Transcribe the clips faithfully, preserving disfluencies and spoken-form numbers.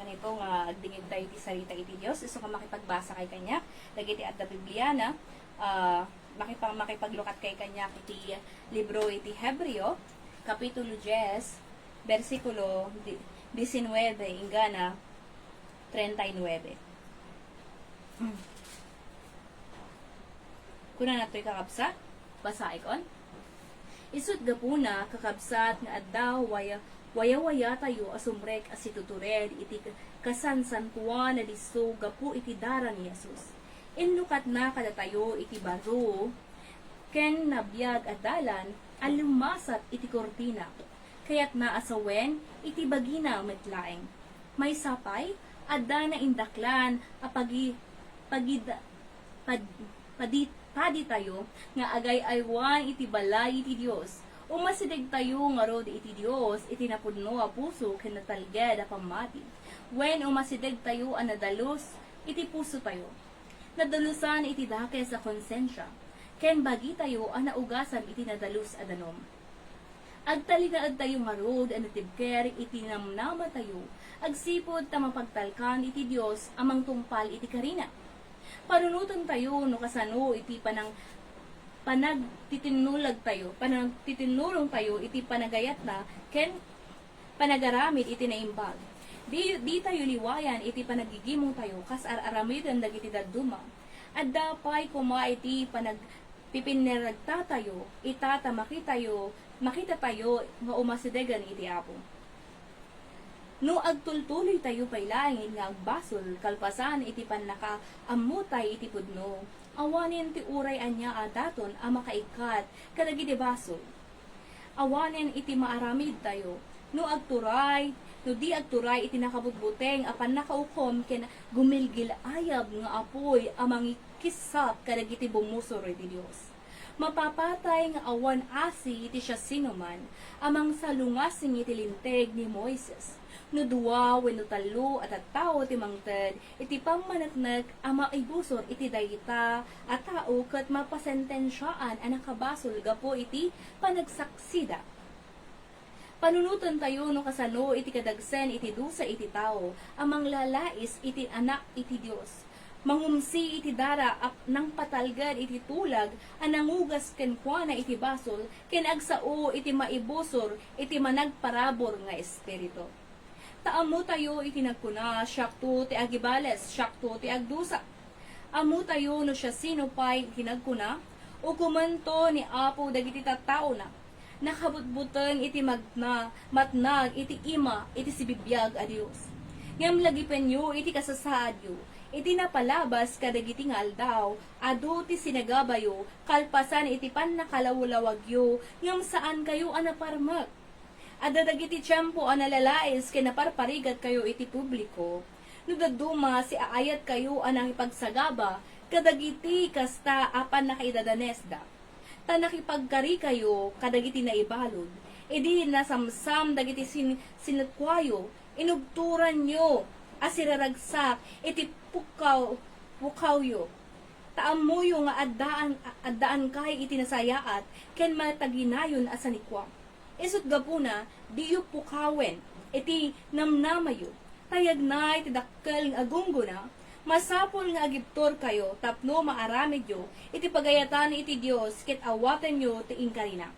Ito nga agdingig tayo iti sarita iti Dios, isu nga makipagbasa kay kaniak dagiti adda Bibliana, ah, makipag-, makipaglukat kay kaniak iti libro iti Hebreo, Kapitulo dies, bersikulo di-, diecinueve inggana treinta y nueve. Kuna natoy, kakabsat, basaek on. Isut gapuna, kakabsat, nga adda waya-, wayawayatayo a sumrek a situtured iti kasansantoan a disso gapu iti dara ni Jesus. Innukatna kadatayo iti baro ken nabiag a dalan a lummasat iti kurtina. Kayatna a sawen iti bagina met laeng. Maysa pay, adda naindaklan a pagi-, pagida-, pad-, padi-, paditayo nga agay-aywan iti balay iti Dios. Umasidegtayo ngarud iti Dios iti napudno a puso ken natalged a pammati. Wen, umasidegtayo a nadalus iti pusotayo. Nadalusan iti dakes a konsensia, ken bagitayo a naugasan iti nadalus a danum. Agtalinaedtayo ngarud a natibker iti namnamatayo agsipud ta mapagtalkan iti Dios a mangtungpal iti karina. Panunotentayo no kasano iti panang-, panagtitinnulagtayo, panagtitinnulongtayo iti panagayatna ken panagaramid iti naimbag. Di, ditayo liwayan iti panagigimongtayo kas ar-aramiden dagiti dadduma. Adda pay koma iti panagpipinneragtatayo, ita ta makitayo, makitatayo nga umasidegen iti Apo. No agtultuloytayo pay laeng nga agbasol kalpasan iti pannakaammotay iti pudno, awanen ti uray ania a daton a makaikkat kadagiti basol. Awanen iti maaramidtayo. No agturay, no di agturay iti nakabutbuteng a pannakaukom ken gumilgil-ayab nga apuy a mangikissak kadagiti bumusor iti Dios. Mapapatay nga awan asi iti siasinoman a mangsalungasing iti Linteg ni Moises. No dua wenno tallo a tattao ti mangted iti pammaneknek a maibusor iti dayta a tao ket mapasentensiaan a nakabasol gapu iti panagsaksida. Panunotentayo no kasano iti kadagsen iti dusa iti tao a manglalais iti Anak iti Dios, mangumsi iti dara a nangpatalged iti tulag a nangugas kenkuana iti basol ken agsao iti maibusor iti managparabur nga espiritu. Ta ammotayo iti nagkuna, "Siakto ti agibales, siakto ti agdusa." Ammotayo no siasino pay iti nagkuna, "Ukomento ni Apo dagiti tattaona." Nakabutbuteng iti magna-, matnag iti ima iti sibibiag a Dios. Ngem lagipenyo iti kasasaadyo, iti napalabas kadagiti nga aldaw, adu ti sinagabayo, kalpasan iti pannakalawlawagyo, ngem saankayo a naparmek. Adda dagiti tiempo a nalalais ken naparparigatkayo iti publiko. No dadduma, siaayatkayo a nakipagsagaba kadagiti kasta a pannakaidadanesda. Ta nakipagkarikayo kadagiti naibalud. Idi nasamsam dagiti sin-, sinekuayo, inubtoranyo a siraragsak iti pukaw-, pukawyo. Ta ammoyo nga addaan, addaankay iti nasayaat ken mataginayon a sanikua. Isut gapuna, diyo pukawen iti namnamayo. Ta yagna iti dakkel nga agunggona, masapul nga agibturkayo tapno maaramidyo iti pagayatan iti Dios ket awatenyo ti inkarina.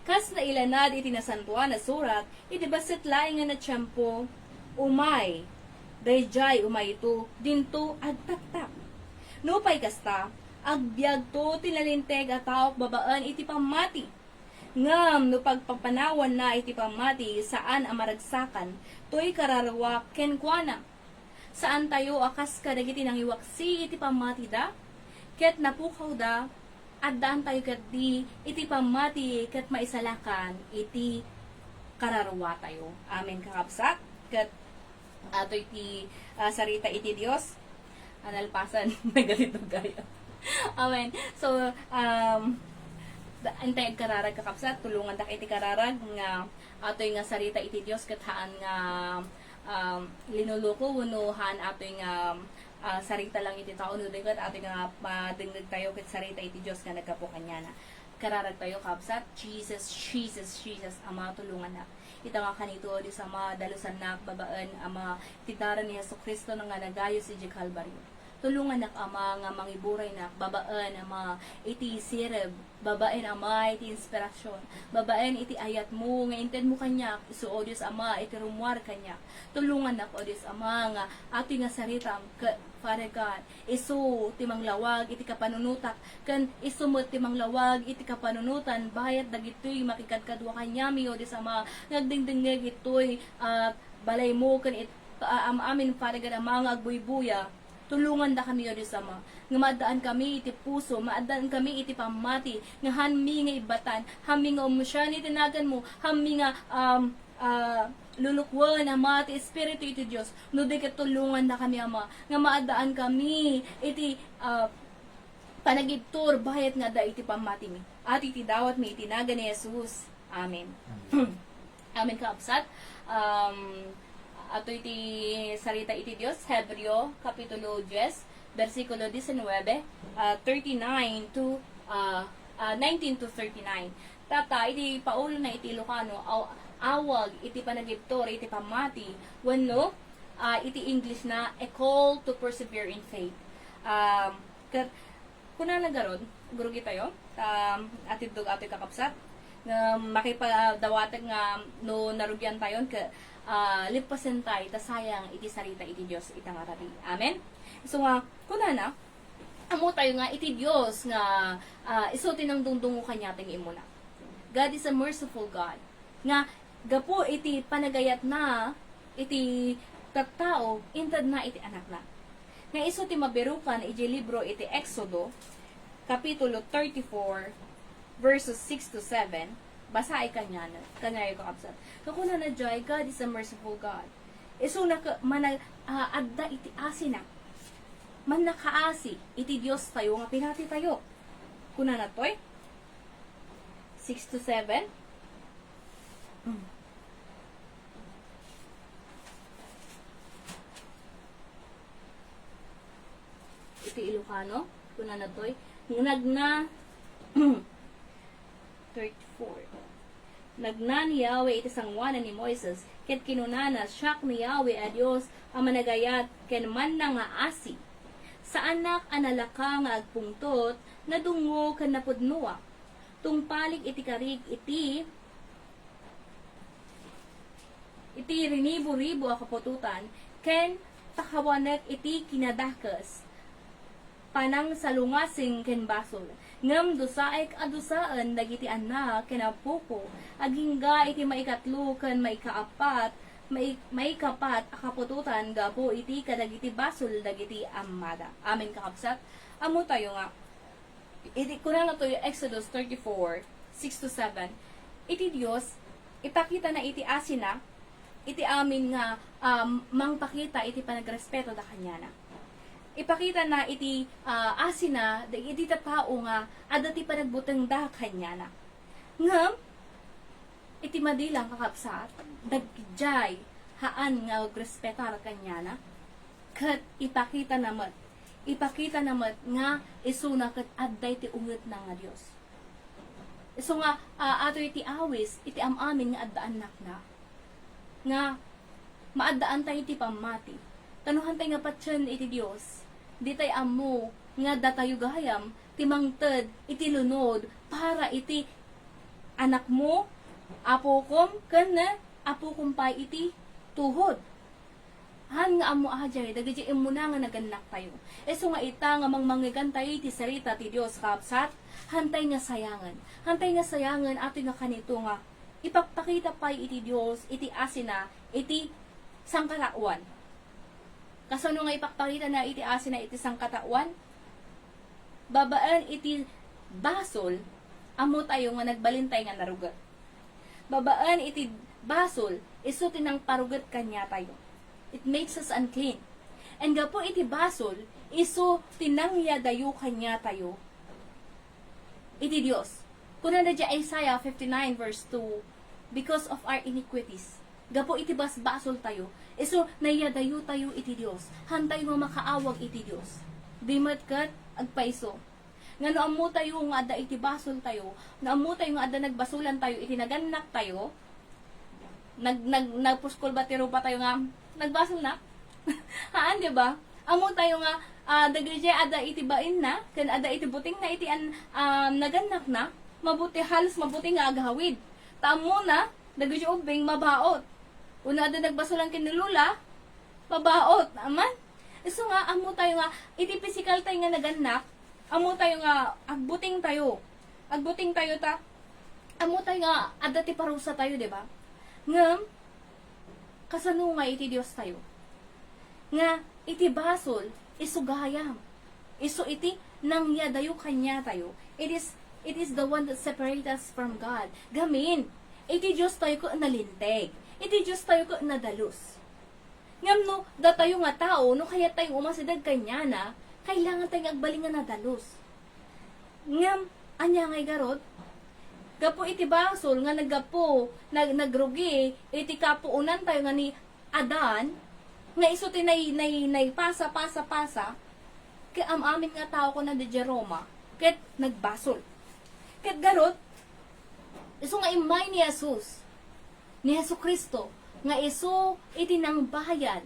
Kas nailanad iti Nasantoan a Surat, iti bassit laeng a tiempo, umay, daydiay umayto, dinto agtaktak. Nupay kasta, agbiagto ti nalinteg a taok babaen iti pammati. Ngem no pagpapanawanna iti pammati, saan a maragsakan toy kararua kenkuana. Saantayo a kas kadagiti nangiwaksi iti pammatida, ket napukawda, addaantayo ketdi iti pammati ket maisalakan iti kararuatayo. Amen, kakabsat. Ket atoy ti, ah, sarita iti Dios. Analpasan, may ganito gaya. Amen. So, um, da-, intay agkararag, kakabsat, tulongandak iti kararag nga atoy nga sarita iti Dios ket haan nga, um, linuluko wenno haan atoy nga, ah, sarita lang iti tao no di ket atoy nga madengngegtayo ket sarita iti Dios nga naggapu kaniana. Kararag tayo, kabsat. Jesus, Jesus, Jesus, Ama, tulungannak. Ita nga kanito, Dios Ama, dalusannak babaen, Ama, ti dara ni Jesu-Cristo nga nagayus iti Kalbaryo. Tulungannak, Ama, nga mangiburaynak babaen, Ama, iti sirib, babaen, Ama, iti inspirasyon, babaen iti ayatmo nga intedmo kaniak. Isu, O Dios Ama, iti rummuar kaniak. Tulongannak, O Dios Ama, nga atoy nga saritam, ket, Father God, isu ti manglawag iti kapanunotak, ken isu met ti manglawag iti kapanunotan bayat dagitoy makikadkadua kaniami, O Dios Ama, nga agdengdengngeg itoy, ah, balaymo ken it-, ah, am-amin, Father God, Ama, nga agbuybuya. Tulongandakami, O Dios Ama, nga maaddaankami iti puso, maaddaankami iti pammati, nga hanmi nga ibbatan, hanmi nga umsian iti naganmo, hanmi nga, um, ah, lulukwen, Ama, ti Espiritu iti Dios. No di ket tulongandakami, Ama, nga maaddaankami iti, ah, panagibtur bayat nga adda iti pammatimi. Atoy ti dawatmi iti nagan ni Jesus. Amen. Amen. Amen, kaabsat. Um, atoy ti sarita iti Dios, Hebreo, Kapitulo dies, bersikulo diecinuebe, ah, thirty-nine to, ah, ah, nineteen to thirty-nine. Tata, iti Paulona iti Ilocano, aw-, awag iti panagibtur iti pammati, wenno, ah, iti English na, a call to persevere in faith. Um, ket, kunana garud, gurugi tayo, um, atiddog atoy kakabsat, nga makipadawatag nga no narugian tayon, ke, ah, lippasen tay ta sayang iti sarita iti Dios ita nga rabii. Amen? So nga, kunana, ammo tayo nga iti Dios nga, ah, isu ti nangdungdungngo kaniatayo nga immuna. God is a merciful God. Nga gapu iti panagayatna iti tattao, intedna iti Anakna. Nga isu ti mabirukan iti libro iti Exodo, Kapitulo thirty-four, verses six to seven, basaek kaniayo, kaniayo, kakabsat. Nga kunana jay, God is a merciful God. Isuna ket mana-, ah, adda iti asina. Mannakaasi iti Dios tayo nga pinati tayo. Kunana toy, six to seven. Iti Ilocano, kunana toy, nagna-, thirty-four. Nagna ni Yahweh iti sangoanan ni Moises, ket kinunana, "Siak ni Yahweh a Dios a managayat ken mannangaasi. Saanak a nalaka nga agpungtot, nadungngo ken napudnoak. Tungpalik iti karik iti, iti rinibo-ribo a kaputotan, ken pakawanek iti kinadakes, panangsalungasing ken basol. Ngem dusaek a dusaen dagiti annak ken addako, agingga iti maikatlo ken maikaapat, mai-, maikapat a kaputotan gapu iti kadagiti basol dagiti ammada." Amen, kakabsat. Ammo tayo nga, iti, kunana toy Exodus thirty-four, six to seven, iti Dios, ipakitana iti asina, iti amin nga, um, mangpakita iti panagrespeto da kaniana. Ipakitana iti, ah, asina, da-, iti tattao nga adda ti panagbuteng da kaniana. Ngem, iti madi lang, kakabsat, dagijay haan nga agrespetar kaniana, ket ipakitana met, ipakitana met nga isuna ket adda iti ungetna nga Dios. Isu nga, ah, atoy iti awis iti am-amin nga adda annakna, nga maaddaan tayo iti pammati. Ta no hantay nga patien iti Dios, ditay ammo nga datayo gayam ti mangted iti lunod para iti anakmo, apokom, ken apokom pay iti tuhod. Han nga ammo ajay dagiti immuna nga nagannaktayo. Isu nga ita nga mangmangegantayo iti sarita ti Dios, kabsat, hantay nga sayangen. Hantay nga sayangen, atoy nga kanito nga ipakpakita pay iti Dios iti asina iti sangkataoan. Kasano nga ipakpakitana iti asina iti sangkataoan? Babaen iti basol, ammo tayo nga nagbalin tayo nga naruget. Babaen iti basol, isu ti nangparuget kaniatayo. It makes us unclean. And gapu iti basol, isu ti nangyadayo kaniatayo iti Dios. Kunana di Isaiah fifty-nine verse two, "Because of our iniquities." Gapu iti basbasol tayo, isu nayadayo tayo iti Dios. Hantay nga makaawag iti Dios. Di met ket agpayso. Nga no ammo tayo nga adda iti basol tayo, no ammo tayo nga adda nagbasolan tayo iti nagannak tayo, nag, nag, nagpuskol ba ti rupa tayo nga nagbasol na? Haan, di ba? Ammo tayo nga, ah, dagiti adda iti bainna, ken adda iti butingna iti an, ah, nagannakna, mabuti, halos mabuti nga agawid. Ta ammona, dagiti ubbing mabaot. Wenno adda nagbasolan ken ni Lola, mabaot. Amen? Isu nga, ammo tayo nga, iti pisikal tayo nga nagannak, ammo tayo nga agbuting tayo. Agbuting tayo ta, ammo tayo nga adda ti parusa tayo, di ba? Ngem, kasano nga iti Dios tayo? Nga iti basol, isu gayam. Isu iti nangyadayo kaniatayo. It is, it is the one that separate us from God. Gamin, iti Dios tayo ket nalinteg. Iti Dios tayo ket nadalus. Ngem no datayo nga tao, no kayat tayo umasideg kaniana, kailangan tayo nga agbalin nga nadalus. Ngem, ania ngay garud? Gapu iti basol nga naggapu, nag-, nagrugi iti kapuonan tayo nga ni Adan, nga isu ti nay-, nay-, naypasa-pasa-pasa, ket am-amin nga tao kuna di Roma, ket nagbasol. Ket garud, isu nga immay ni Jesus, ni Jesu-Cristo, nga isu iti nangbayad,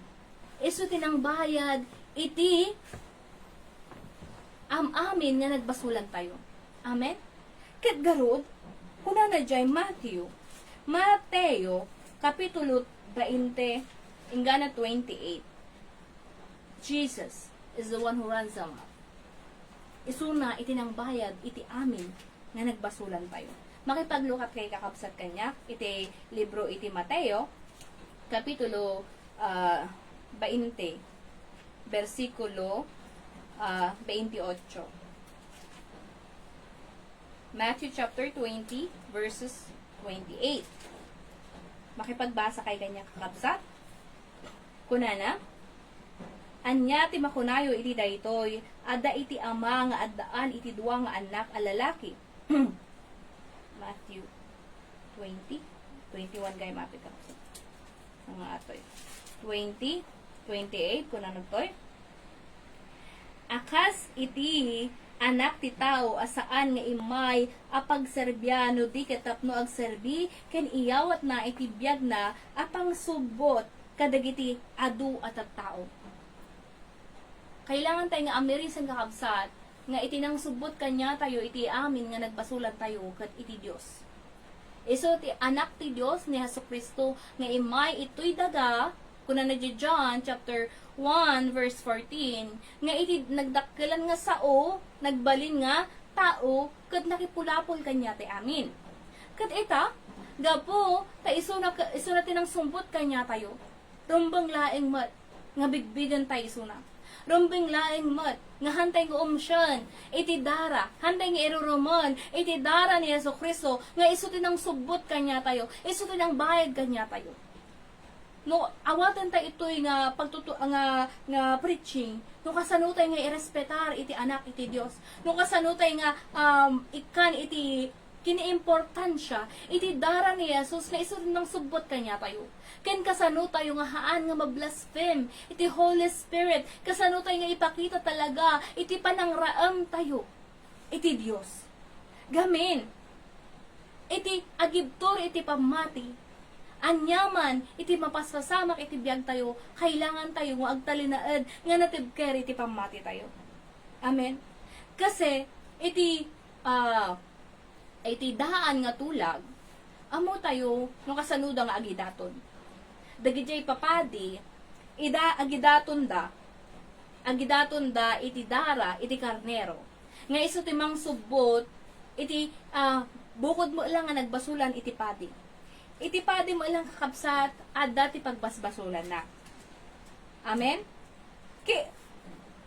isu ti nangbayad iti am-amin nga nagbasolan tayo. Amen? Ket garud, kunana jay Mateo, Mateo, Kapitulo twenty, inggana twenty-eight. Jesus is the one who ransom us. Isuna iti nangbayad iti amin nga nagbasolan tayo. Makipaglukat kay kakabsat kaniak iti libro iti Mateo, Kapitulo, ah, twenty, bersikulo, ah, twenty-eight. Matthew chapter twenty, verses twenty-eight. Makipagbasa kay kaniak, kakabsat. Kunana, "Ania ti makunayo iti daytoy? Adda iti ama nga addaan iti dua nga annak a lalaki." Matthew twenty, twenty-one gayam apay, kakabsat. Nga atoy. Twenty, twenty-eight, kunana toy, "A kas iti Anak ti Tao a saan nga immay a pagserbian no di ket tapno agserbi ken iyawatna iti biagna a pangsubbot kadagiti adu a tattao." Kailangan tayo nga amirisen, kakabsat, nga iti nangsubbot kaniatayo iti amin nga nagbasolan tayo ket iti Dios. Isu ti Anak ti Dios ni Jesu-Cristo nga immay itoy daga, kunana di John chapter one verse fourteen, nga iti nagdakkelan nga sao, nagbalin nga tao, ket nakipulapol kaniatayo amin. Ket ita, gapu ta isuna, isuna ti nangsubbot kaniatayo, rumbeng laeng met nga bigbigentayo isuna. Rumbeng laeng met nga hantay nga umsien iti dara, hantay nga irurumen iti dara ni Jesu-Cristo nga isu ti nangsubbot kaniatayo, isu ti nangbayad kaniatayo. No awaten tayo itoy nga pagtutu-, nga, nga preaching, no kasano tayo nga irespetar iti Anak iti Dios, no kasano tayo nga, um, ikkan iti kiniimportansia iti dara ni Jesus nga isu ti nangsubbot kaniatayo. Ken kasano tayo nga haan nga mablaspheme iti Holy Spirit? Kasano tayo nga ipakita talaga iti panangraem tayo iti Dios? Gamin, iti agibtur iti pammati, aniaman iti mapaspasamak iti biag tayo, kailangan tayo nga agtalinaed nga natibker iti pammati tayo. Amen? Kasi, iti, ah, iti daan nga tulag, ammo tayo no kasanoda nga agidaton. Dagijay papadi, ida agidatonda, agidatonda iti dara iti karnero. Nga isu ti mangsubbot iti, ah, bukod met lang nga nagbasolan iti padi. Iti padi met lang, kakabsat, adda ti pagbasbasolanna. Amen? Ki,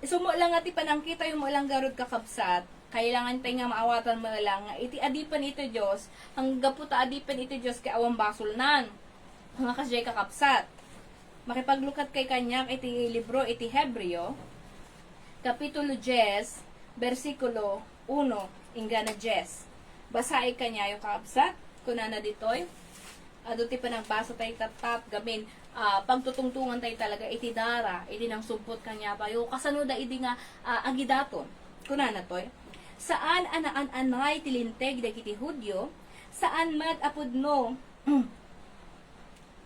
isu met lang nga ti panangkitayo met lang garud, kakabsat, kailangan tayo nga maawatan met lang nga iti adipen iti Dios, anggapo ta adipen iti Dios ket awan basolnan. Nga kasdiay, kakabsat. Makipaglukat kay kaniak iti libro iti Hebreo, Kapitulo dies, bersikulo uno, inggana dies. Basaek kaniayo, kakabsat. Kunana ditoy, adu ti panagbasa tayo tattat, gamin, ah, pagtutungtungan tayo talaga iti dara, iti nangsubbot kaniatayo. Kasano da idi nga, ah, agidaton? Kunana toy, Saan a naan-anay ti linteg dagiti Judio, saan met a pudno,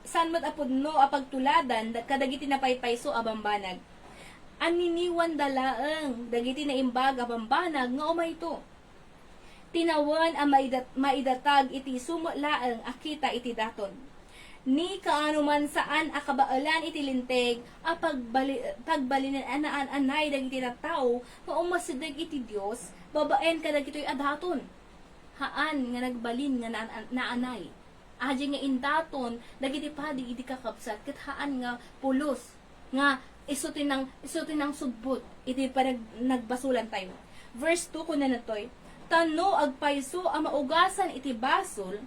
saan met a pudno a pagtuladan da-, kadagiti napaypayso a bambanag. Anniniwanda laeng dagiti naimbag a bambanag nga umayto. Tinawen a maidat-, maidatag iti isu met laeng a kita iti daton. Ni kaano man saan a kabaelan iti linteg a pagbali-, pagbalinen a naan-anay dagiti tattao nga umasideg iti Dios babaen kadagitoy a daton. Haan nga nagbalin nga naan-, naanay. Adi nga indaton dagiti padi idi kakabsat ket haan nga pulos nga isu ti nang-, isu ti nangsubot iti panag-, nagbasolan tayo. Verse two, kunana toy, "Ta no agpayso a maugasan iti basol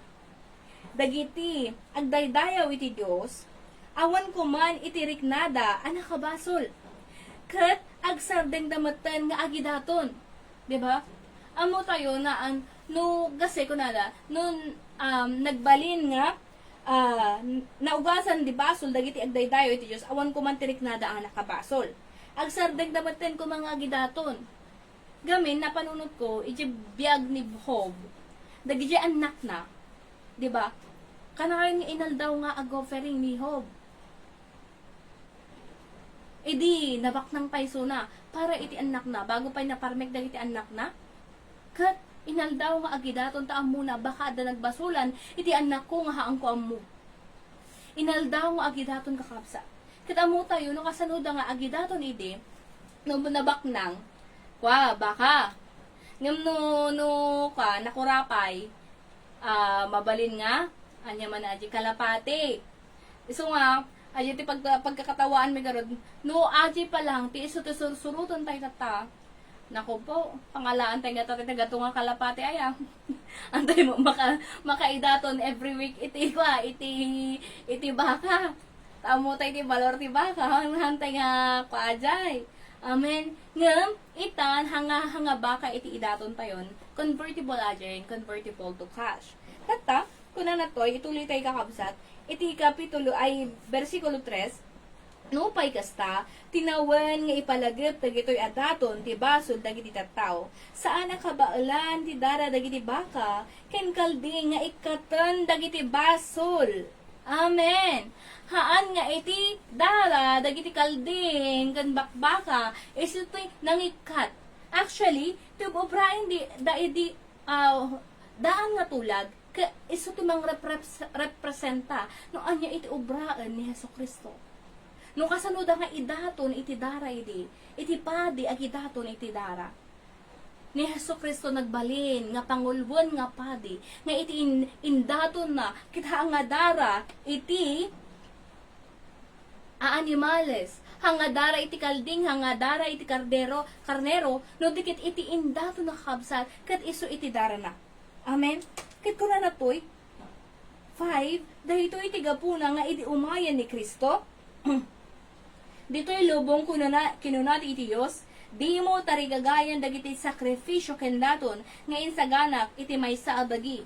dagiti agdaydayaw iti Dios, awan koman iti riknada a nakabasol, ket agsardengda metten nga agidaton." Di ba? Ammo tayo na an-, no, kasi kunada, no, um, nagbalin nga, ah, n-, naugasan di basol dagiti agdaydayaw iti Dios, awan koman ti riknada a nakabasol. Agsardengda metten koma nga agidaton. Gamin, napanunot ko, iti biag ni Job, dagiti annakna, di ba? Kanayon nga inaldaw nga ag-offering ni Job. Idi nabaknang paysona para iti annakna, bago pay naparmek dagiti annakna, ket inaldaw nga agidaton ta ammona, baka adda nagbasolan iti annakko nga haanko ammo. Inaldaw nga agidaton, kakabsat. Ket ammo tayo, no kasanoda nga agidaton idi, no nabaknang, kwa, baka. Ngem no, no, kwa, nakurapay, ah, mabalin nga, ania man adi, kalapati. Isu nga, adi ti pag-, pagkakatawaan mi garud, no adi pa lang, ti isu ti sursuroten tayo tatta. Naku po, pangalaan tayo nga tayo taga tunga kalapati aya. Antay mo, maka-, makaidaton every week iti, kwa, iti, iti baka. Tamo tayo ti balor ti baka, han-, hantay nga, kwa, ajay. Amen. Ngem, itan, hanga, hanga baka iti idaton tayon, convertible ajay, convertible to cash. Tatta, kunana toy, ituloy tayo kakabsat, iti kapitulo, ay, bersikulo tres, nupay kasta, tinawen nga ipalagip dagitoy a daton ti basol dagiti tattao, saan a kabaelan ti dara dagiti baka ken kalding nga ikkaten dagiti basol. Amen. Haan nga iti dara dagiti kalding ken bakbaka, isu ti nangikkat. Actually, ti ub-ubraen di, da idi, ah, daan nga tulag, Ke-, isu ti mangrepres-, representa no ania iti obraen ni Jesu-Cristo. No kasanoda nga idaton iti dara idi, iti padi agidaton iti dara. Ni Jesu-Cristo nagbalin nga pangulwen nga padi, nga iti in-, indatonna, ket haan nga dara iti a animales, haan nga dara iti kalding, haan nga dara iti kardero, karnero, no di ket iti indaton a kakabsat, ket isu iti darana. Amen? Ket kunana toy, five, daytoy ti gapuna nga idi umayen ni Cristo, ditoy lubong, kunana, kinuna ti iti Dios, "Dimo tarigagayan dagiti sakrifisio ken daton nga insaganak iti maysa a bagi.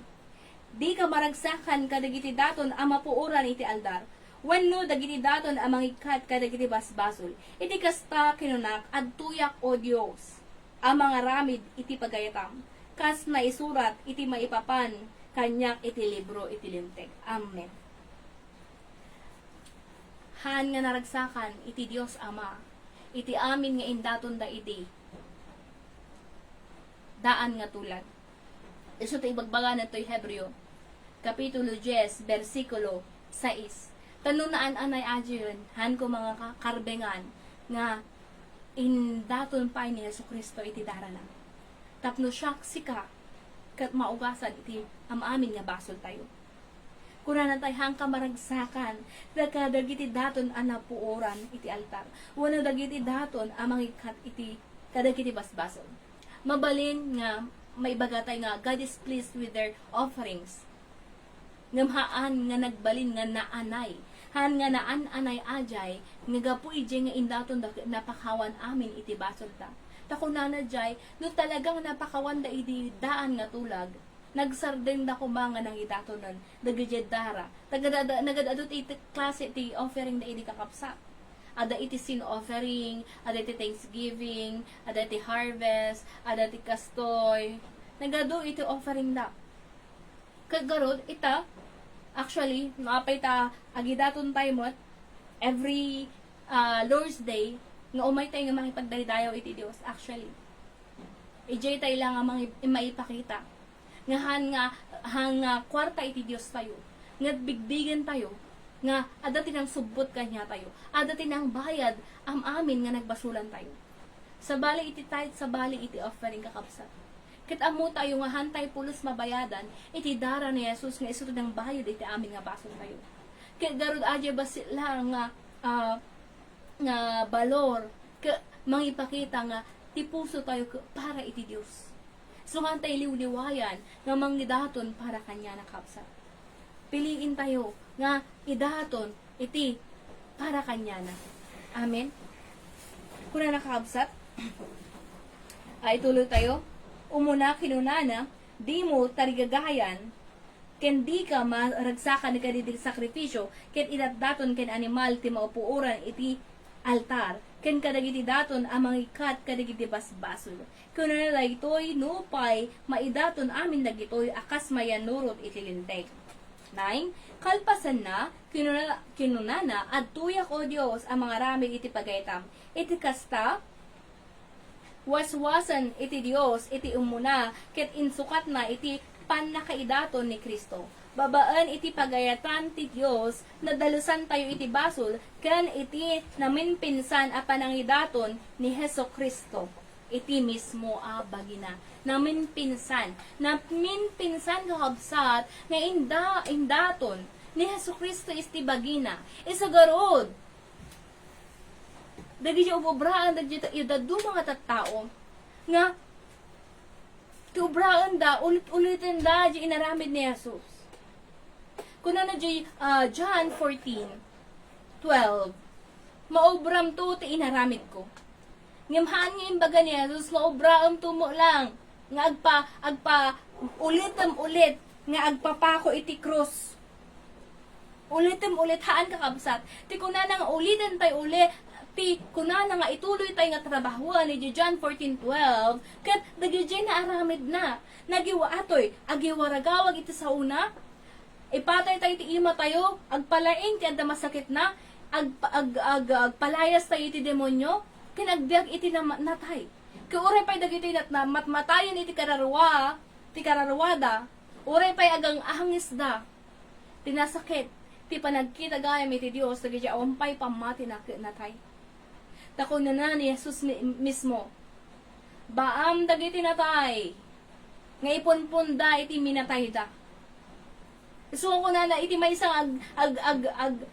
Dika maragsakan kadagiti daton a mapuoran iti altar, wenno dagiti daton a mangikkat kadagiti basbasol. Iti kasta, kinunak, adtoyak, O Dios, a mangaramid iti pagayatam, kas naisurat iti maipapan kaniak iti libro iti Linteg." Amen. Haan nga naragsakan iti Dios Ama, iti amin nga indatonda idi daan nga tulag. Isu ti ibagbagana toy Hebreo, Kapitulo dies, bersikulo sais. Ta no naan-anay adiyen, haan koma nga ka-, karbengan nga indaton pay ni Jesu-Cristo iti darana. Tapno siak, sika, ket maugasan iti am-amin nga basoltayo. Kunana tay, haanka maragsakan, dagiti daton a napuoran iti altar, wenno dagiti daton a mangikkat iti kadagiti basbasol. Mabalin nga maibaga tay nga God is pleased with their offerings. Ngem haan nga nagbalin nga naanay. Haan nga naan-anay ajay nga gapu idiay nga indaton da napakawan amin iti basolda. Ta kunana jay, no talagang napakawanda idi daan nga tulag, nagsardengda koma nga nangidatonen dagiti dara. Nagad-, nagad-adu ti klase ti offering da idi kakabsat. Adda iti sin offering, adda iti thanksgiving, adda iti harvest, adda iti kastoy. Nagadu iti offering da. Ket garud, ita, actually, no apay ta agidaton tayo met, every, ah, Lord's Day, nga umay tayo nga makipagdaydayaw iti Dios, actually. Idiay tayo la nga mangi-, maipakita. Nga han nga, han nga kuarta iti Dios tayo. Nga bigbigen tayo. Nga adda ti nangsubbot kaniatayo. Adda ti nangbayad am-amin nga nagbasolan tayo. Sabali iti tithe, sabali iti offering, kakabsat. Ket ammo tayo nga han tayo pulos mabayadan iti dara ni Jesus nga isu ti nangbayad iti amin nga basol tayo. Ket garud, adiay bassit la nga, ah, nga balor, ket mangipakita nga ti puso tayo ket para iti Dios. Isu nga han tayo liwliwayan nga mangidaton para kaniana, kabsat. Piliin tayo nga idaton iti para kaniana. Amen. Kunana, kakabsat, ay, ituloy tayo. Umuna, kinunana, "Dimo tarigagayan, ken dika maragsakan kadagiti sakrifisio, ket idatdaton ken animal ti maupuoran iti altar, ken kadagiti daton a mangikkat kadagiti basbasol." Kunana daytoy, nupay maidaton amin dagitoy a kas mayannurot iti Linteg. Nine, kalpasanna, kinuna-, kinunana, "Adtoyak, O Dios, a mangaramid iti pagayatam." Iti kasta, waswasen iti Dios iti umuna, ket insukatna iti pannakaidaton ni Cristo. Babaen iti pagayatan ti Dios, nadalusantayo iti basol ken iti namimpinsan a panangidaton ni Jesu-Cristo iti mismo a bagina. Namimpinsan. Namimpinsan, kakabsat, nga inda-, indaton ni Jesu-Cristo iti bagina. Isu garud, dagiti ubobraen dagiti ta-, dadduma nga tattao nga ti obraenda, ulit-ulitenda diay inaramid ni Jesus. Kunana diay, ah, John fourteen twelve, "Maobramto ti inaramidko." Ngem haan nga imbaga ni Jesus nga obraemto met lang nga agpa-, agpa-, ulitem ulit nga agpapako iti krus. Ulitem ulit, haan, kakabsat. Ti kunana nga uliten tayo uli, ti kunana nga ituloy tayo nga trabahoan, iti John fourteen twelve, ket dagiti naaramidna, nagiwa-, atoy, agiwaragawag iti saona, ipatay tayo iti ima tayo, agpalaing ti adda masakitna, ag-, ag-, ag-, agpalayas tayo iti demonio, ken agbiag iti nama-, natay. Ket uray pay dagiti nat-, na-, matmatayen iti kararua, ti kararuada, uray pay agang-angisda ti nasakit, ti panagkita gayam iti Dios, dagiti awan pay pammatina ket natay. Ta kunana ni Jesus mi-, mismo, "Baam dagiti natay nga ipunponda iti minatayda." Isu nga kunana, iti maysa nga ag-, ag-, ag-, ag-,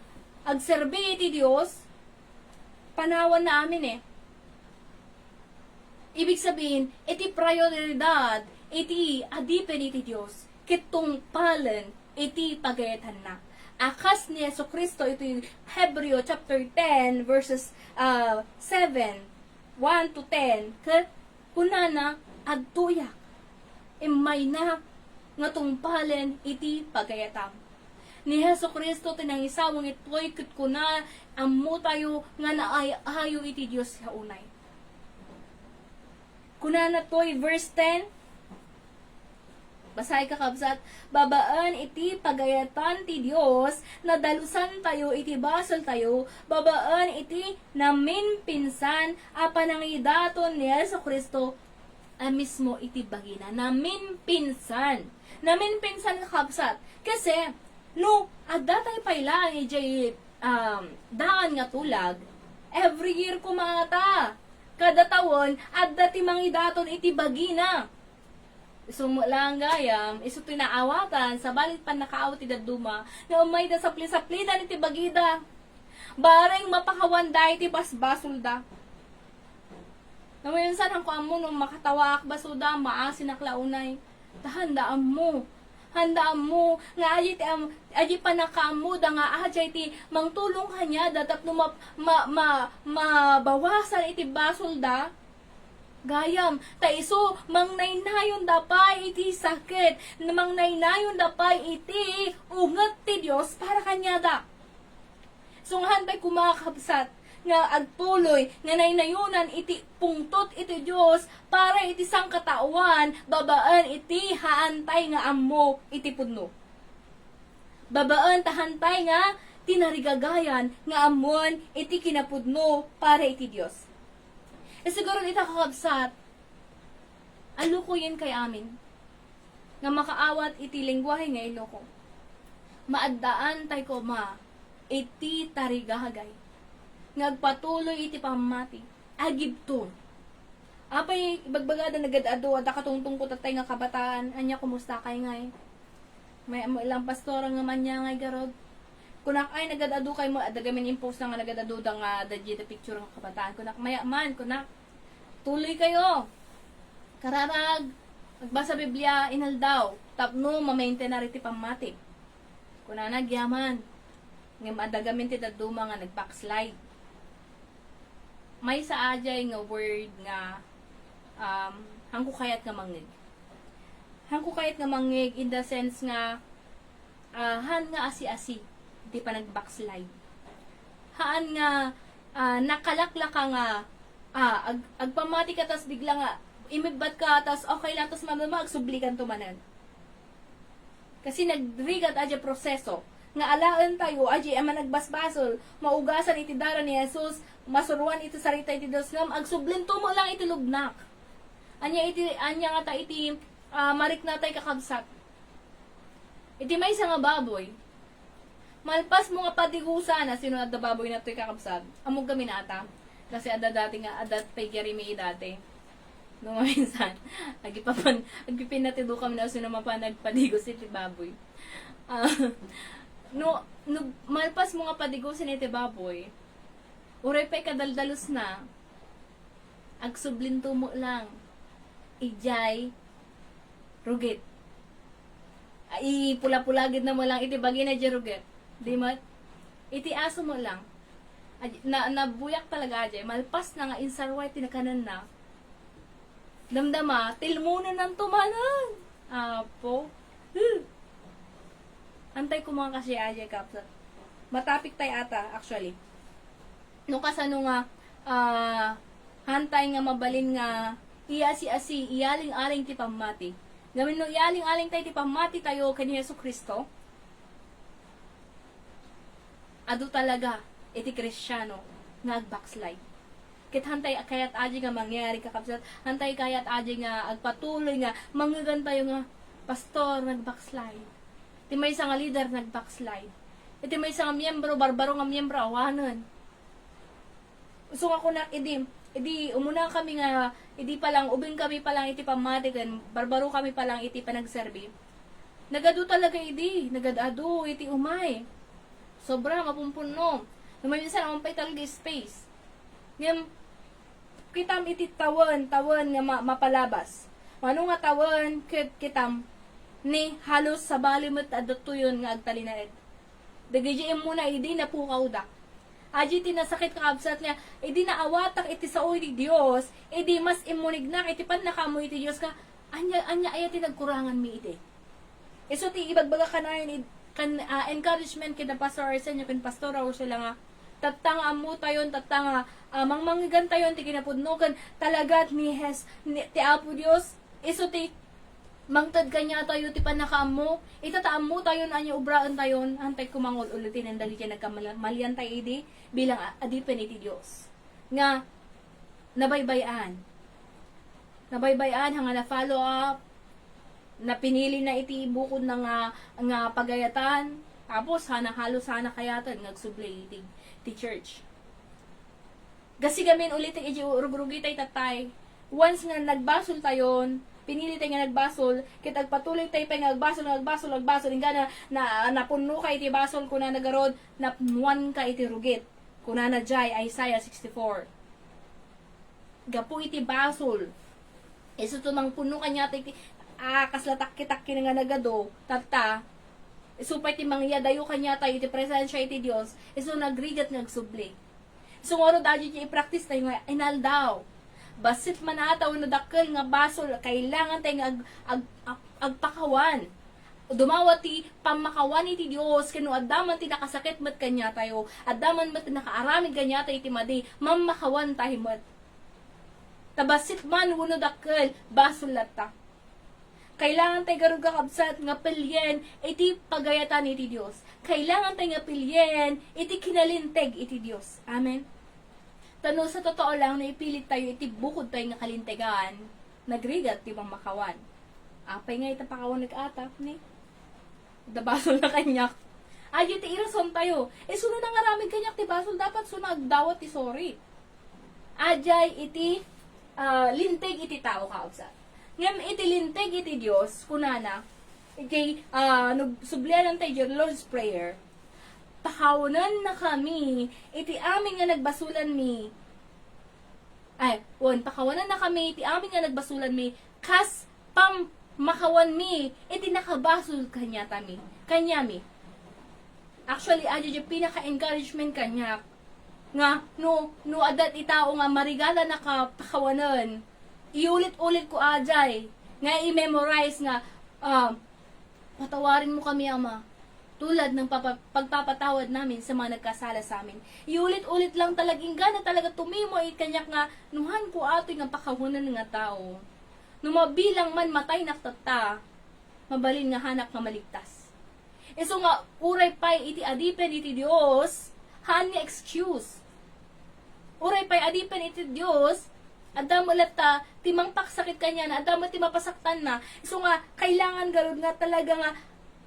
agserbi iti Dios, panawanna amin eh. Ibig sabihin, iti prioridad iti adipen iti Dios, ket tungpalen iti pagayatanna. A kas ni Jesu-Cristo iti Hebreo chapter ten, verses, ah, seven, one to ten, ket kunana, "Adtoyak." Immayna nga tungpalen iti pagayatam. Ni Jesu-Cristo ti nangisawang itoy ket kuna, ammotayo nga naay-ayo iti Dios nga unay. Kunana toy, verse ten, basay, kakabsat, "Babaen iti pagayatan ti Dios, nadalusantayo iti basoltayo, babaen iti namimpinsan a panangidaton ni Jesu-Cristo a mismo iti bagina." Namimpinsan. Namimpinsan, kakabsat. Kasi, no, adda tayo pay laeng idiay, um, daan nga tulag, every year koma ta. Kada tawen, adda ti mangidaton iti bagina. Isu met laeng gayam, isu ti naawatan, sabali pannakaawat ti dadduma, nga ummayda sapli-saplidan iti bagida. Bareng mapakawanda iti basbasolda. Naminsan, hanko ammo no makatawaak basolda, maasinak la unay. Ta handa ammo. Handa ammo nga adi ti am-, adi pannakaammoda nga adi ti mangtulong kaniada tapno ma-, ma-, ma-, mabawasan iti basolda. Gayam, ta isu, mangnaynayonda pay iti sakit, mangnaynayonda pay iti unget ti Dios para kaniada. Isu nga han pay koma, kakabsat, nga agtuloy nga naynayonan iti pungtot iti Dios para iti sangkataoan babaen iti haantay nga ammo iti pudno. Babaen ta haantay nga tinarigagayan nga ammoen iti kinapudno para iti Dios. E siguro ita, kakabsat, alukoyen kay amin nga makaawat iti lengguahe nga Iloko. Maaddaan tay koma iti tarigagay nga agpatuloy iti pammati. Agibton. Apay, ibagbagada nagad-adu, adda katungtungko tatay nga kabataan, anya, kumusta kay ngay? May mo ilang pastora nga manya ngay garod. Kunak, ay, nagad-adu kay mo, adda gamin impose na nga nagad-adu da nga adda di da picture nga kabataan. Kunak, maya man, kunak, tuloy kayo. Kararag, magbasa Biblia, inaldaw, tapno mamaintenar iti pammati. Kunana, agyaman. Ngem adda gamin ti dadduma nga nag-backslide. Maysa a jay nga word nga, um, haanko kayat nga mangngeg. Haanko kayat nga mangngeg in the sense nga, ah, haan nga asi-asi iti panag-backslide. Haan nga, ah, nakalaklaka nga, ah, ag-, agpamati ka tas bigla nga imibbat ka tas okay lang tas mamama agsubli kanto manen. Kasi nagrigat a jay proseso nga alaen tayo a jay a managbasbasol, maugasan iti dara ni Jesus, masuroan iti sarita iti Dios ngem agsublinto met lang iti lubnak. Ania iti, ania ngata iti, ah, mariknatay, kakabsat? Iti maysa nga baboy, malpas mo nga padigosan, a sino adda baboy natoy, kakabsat? Ammok gamin ata. Kasi adda dati nga, adda pay Jeremy dati. No, minsan, agipapan, agpipinatido kami na sino mapan nagpadigos iti baboy. Ah, no, no, malpas mo nga padigosan iti baboy, uray pay kadaldalus na, agsublinto mo lang. Ijay rugit. Ay, pula-pulagid na mo lang iti bagina jay rugit. Di mat? Iti aso mo lang. Aj-, na, nabuyak talaga, ajay. Malpas na nga insarway ti nakanenna. Damdama, tilmonen nanto manen. Apo. Huh. Antay ko mga kasi, ajay, kapsat. Matapik tay ata, actually. No kasano nga, ah, hantay nga mabalin nga iasi-asi, iyaling-aling ti pammati. Ngamin no iyaling-aling tayo ti pammati tayo ken ni Jesu Cristo, adu talaga iti Kristiano nga agbackslide. Ket hantay kayat aji nga mangyari, kakabsat, hantay kayat aji nga agpatuloy nga mangngegan tayo nga, "Pastor, nagbackslide." Ti maysa nga leader nagbackslide. Iti maysa nga miyembro, barbaro nga miyembro, awanen. Isu nga kunak idi, idi umuna kami nga, idi pa lang, ubing kami pa lang iti pammati ken barbaro kami pa lang iti panagserbi. Nagadu talaga idi, nagad-adu iti umay. Sobra, mapumpunno. No, maminsan, awan pay talaga space. Ngem, kitam iti tawen, tawen nga ma-, mapalabas. Mano nga tawen, ket kitam, ni halos sabali met adda tuyon nga agtalinaed. Dagiti immuna idi napukawda. Aji ti nasakit, kakabsat, nga idi naawatak iti sao iti Dios, idi mas immunignak iti pannakaammo iti Dios nga, ania, ania aya ti nagkuranganmi iti? Isu ti ibagbaga kanayon id-, kan, ah, encouragement ken Pastor Arsenio ken Pastora Ursula nga, tatta nga ammo tayon, tatta nga, ah, mangmangngegan tayon ti kinapudno ken talaga ni Hes-, ni, ti Apo Dios, isu ti mangted kaniatayo ti pannakaammo. Ita ta ammo tayon ania ubraen tayon, hantay kumangul-ul iti nandagiti nagkamalian tay idi bilang a-, adipen iti Dios. Nga, nabaybay-an. Nabaybay-an, nga na-follow up, napinili na iti bukod na nga, nga pagayatan, tapos hana, halos hana kayatan nga agsubli iti, ti church. Gasigamin ulit iti rugrugi tay tatay. Once nga nagbasol tayon, pinili tay nga nagbasol, ket agpatuloy tay pay nga agbasol, nga agbasol, agbasol, inggana na, napunno ka iti basol, kuna na garod, napnuan ka iti rugit. Kunana jay Isaiah sixty-four. Gapu iti basol, isu to mangpunno kaniata iti, ah, kasla takki-takki nga nagadu, tatta, isu pay ti mangyadayo kaniata iti presensya iti Dios, isu nagrigat nga agsubli. Isu ngarud, aji ti i-practice tayo nga inaldaw. Bassit man ata wenno dakkel nga basol, kailangan tayo nga ag-, ag-, ag-, agpakawan. Dumawat ti pammakawan iti Dios, ken no adda man ti nakasakit met kaniatayo, adda man met ti nakaaramid kaniatayo iti madi, mammakawan tayo met. Ta bassit man wenno dakkel, basol latta. Kailangan tayo garud, kakabsat, nga pilien iti pagayatan iti Dios. Kailangan tayo nga pilien iti kinalinteg iti Dios. Amen. Ta no sa totoo lang, no ipilit tayo iti bukod tayo nga kalintegan, nagrigat ti mammakawan. Apay nga ita pakawan nag-atap ni? Da basol na kaniak. Ay, iti irason tayo. Eh, suna nangaramid kaniak ti basol, dapat suna agdawat ti sorry. Ajay iti, ah, linteg iti tao, kaabsat. Ngem iti linteg iti Dios, kunana, iti, ah, no sublianan tayo iti Lord's Prayer, "Pakawanennakami iti amin nga nagbasolanmi." Ay, wen, "Pakawanennakami iti amin nga nagbasolanmi, kas pammakawanmi iti nakabasol kaniatami, kaniami." Actually, adu diay pinaka-encouragement kaniak nga no, no adda ti tao nga marigalan a pakawanen, iulit-ulit ko ajay nga i-memorize nga, um, "Patawarin mo kami, Ama, tulad ng papa-, pagpapatawad namin sa mga nagkasala sa amin." Iulit-ulit lang talaga, inggana talaga tumimo iti kaniak nga, "No han ko atoy nga pakawanen nga tao, no mabilang man mataynak tatta, mabalin nga hanak nga maligtas." Isu nga, uray pay iti adipen iti Dios, haan nga excuse. Uray pay adipen iti Dios, adda met latta ti mangpaksakit kaniana, adda met ti mapasaktanna. Isu nga, kailangan garud nga talaga nga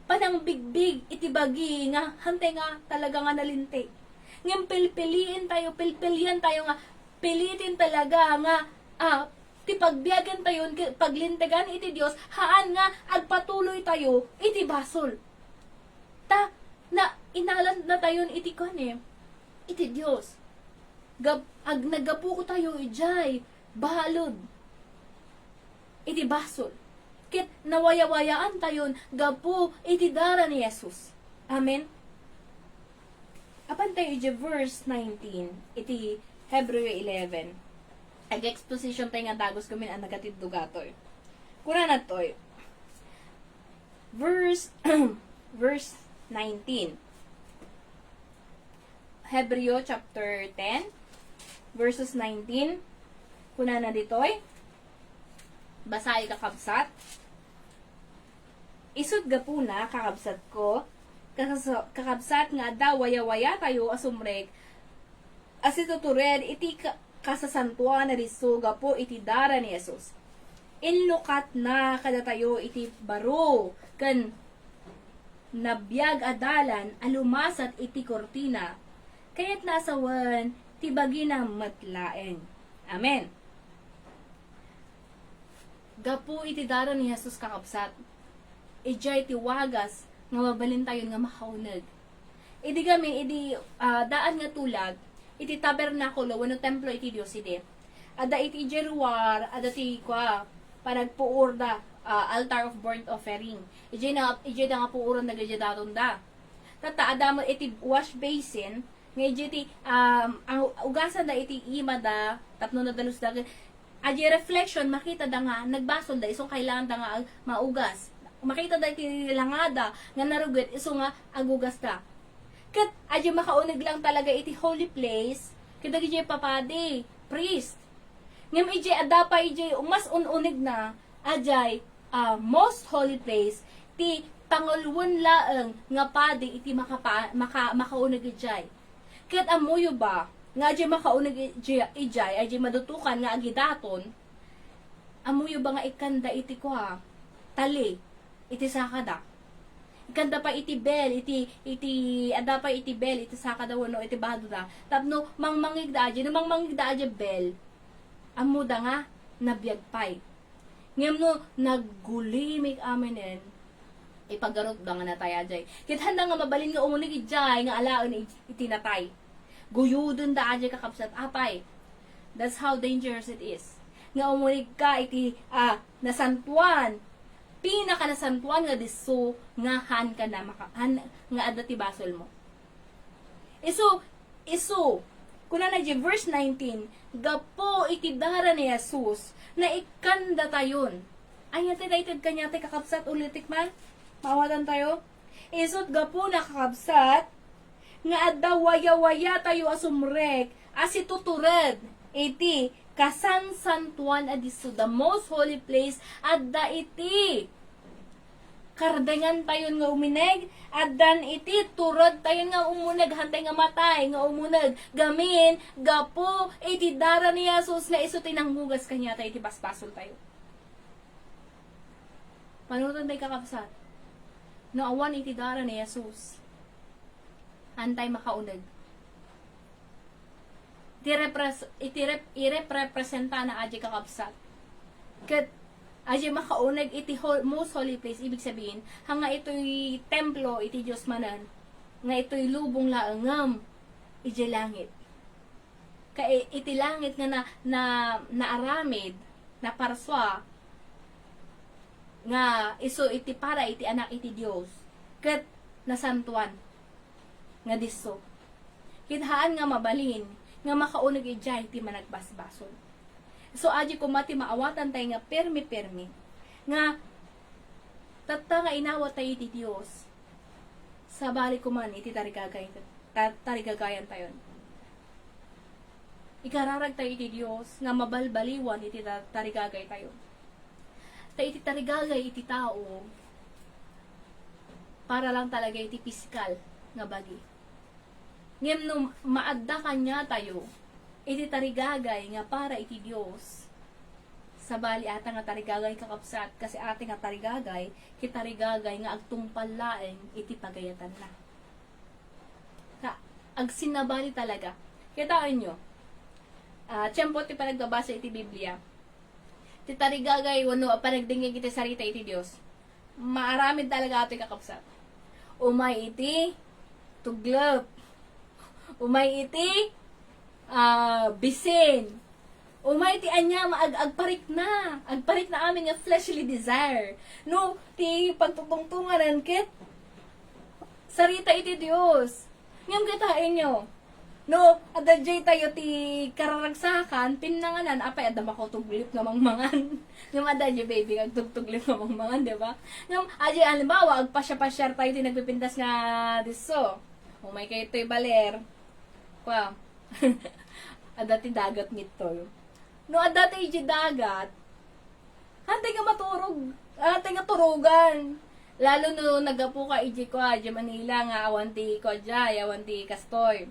panangbigbig iti bagi nga hantay nga talaga nga nalinteg. Ngem pilpilientayo, pilpilientayo nga pilitin talaga nga, ah, ti pagbiagen tayon ket paglintegan iti Dios, haan nga agpatuloy tayo iti basol. Ta, na, inalan na tayon iti kuan, eh, iti Dios. Gap-, ag-, naggapuko tayo idiay balud iti basol. Ket nawayawayaan tayon gapu iti dara ni Jesus. Amen. Apan tayo iti verse nineteen, iti Hebreo eleven. Ag-exposition tayo nga dagus gamin a nagatiddo gatoy. Kunana toy, verse, verse nineteen. Hebreo chapter ten, verses nineteen. Kunana ditoy, basay, kakabsat. Isut' gapuna, kakabsatko, kakas-, kakabsat, nga adda wayawayatayo a sumrek a situtured iti ka-, kasasantoan a disso gapu iti dara ni Jesus. Inlukatna kadatayo iti baro ken nabiag a dalan a lumasat iti kurtina. Kayatna a sawen ti bagina met laeng. Amen. Gapu iti dara ni Jesus, kakabsat, idiay ti wagas nga mabalintayon nga makauneg. Idi gamin, idi, ah, daan nga tulag, iti tabernakulo wenno templo iti Dios idi. Adda iti idiay ruar, adda ti, kua, panagpuor da, ah, altar of burnt offering. Idiay na, idiay da nga puoran dagiti daton da. Tatta, adda met iti wash basin, nga idiay ti, um, ang ugasan da iti ima da, tapno nadalus da, adi reflection, makita da nga nagbasol da, isu kailangan da nga ag-, maugas. Makita da iti langada nga narugit, isu nga agugas da. Ket adi makauneg lang talaga iti holy place, ket dagiti papadi, priest. Ngem idiay adda pay idiay mas un-uneg na, adiay, ah, most holy place, ti panguloen laeng nga padi iti makapa-, maka-, makauneg idiay. Ket ammoyo ba nga adiay makauneg idiay, idiay, adiay madutokan nga agidaton, ammoyo ba nga ikkanda iti kua, tali, iti sakada? Ikkanda pay iti bell, iti, iti, adda pay iti bell, iti sakada wenno iti badoda. Tapno mangmangigda adiay, no mangmangigda adiay bell, ammoda nga nabiag pay. Ngem no naggulimik aminen, ipagarupda nga natay adiay. Ket handa nga mabalin nga umuneg idiay nga alaen iti natay. Guyodenda adiay, kakabsat, apay. That's how dangerous it is. Nga umuneg ka iti, ah, nasantuan, pinakanasantuan nga disso nga han ka na maka-, han, nga adda ti basolmo. Isu, isu, kunana iti verse nineteen, gapu iti dara ni Jesus, naikkandatayon. Ania ti daytoy kaniatayo, kakabsat, ulitek man? Maawatan tayo? Isut' gapuna, kakabsat, nga adda wayawaya tayo a sumrek a situtured iti kasansantoan a disso, the most holy place, adda iti kardengan tayon nga umineg, addan iti tured tayon nga umuneg, hantay nga matay nga umuneg, gamin, gapu iti dara ni Jesus nga isu ti nangugas kaniatayo iti basbasol tayo. Panunoten tayo, kakabsat. No awan iti dara ni Jesus, hantay makauneg. Iti repres-, iti rep-, ireprepresentana a di kakabsat. Ket a di makauneg iti hol-, most holy place, ibig sabihin, ha nga itoy templo iti Dios manen, nga itoy lubong laeng ngem idiay langit. Ka-, iti langit nga na, na, naaramid, naparsua, nga isu iti para iti Anak iti Dios, ket nasantoan nga disso. Ket haan nga mabalin nga makauneg idiay ti managbasbasol. So, adi koma ti maawatan tayo nga permi-permi, nga tatta nga inawat tayo iti Dios, sabali koman iti tarigagay, ta-, tarigagayan tayon. Ikararag tayo iti Dios nga mabalbaliwan iti ta-, tarigagay tayo. Ta iti tarigagay iti tao, para lang talaga iti pisikal nga bagi. Ngem no maadda kaniatayo iti tarigagay nga para iti Dios, sabali ata nga tarigagay, kakabsat, kasi ati nga tarigagay, ket tarigagay nga agtungpal laeng iti pagayatanna. Ta, agsinnabali talaga. Kitaenyo, ah, tiempo ti panagbabasa iti Biblia. Ti tarigagay wenno panagdengngeg iti sarita iti Dios. Maaramid talaga atoy, kakabsat. Umay iti tuglep. Umay iti, ah, bisin. Umay ti aniam, ag-, agparikna. Agparikna amin nga fleshly desire. No, ti pagtutungtunganan ket sarita iti Dios. Ngem kitaenyo, no, adda diay tayo ti kararagsakan, pinnanganan, apay adda makatuglip nga mangmangan. Ngem adda diay baby nga agtugtuglip nga mangmangan, di ba? Ngem, adi, halimbawa, agpasiar-pasiar tayo ti nagpipintas nga disso. Umay kayo toy baler. Kwa, adda ti dagat mittoy. No, adda tayo di dagat, hantay nga maturog, hantay nga turugan. Lalo no naggapu ka iti kua, iti Manila nga awan ti kua diay, awan ti kastoy,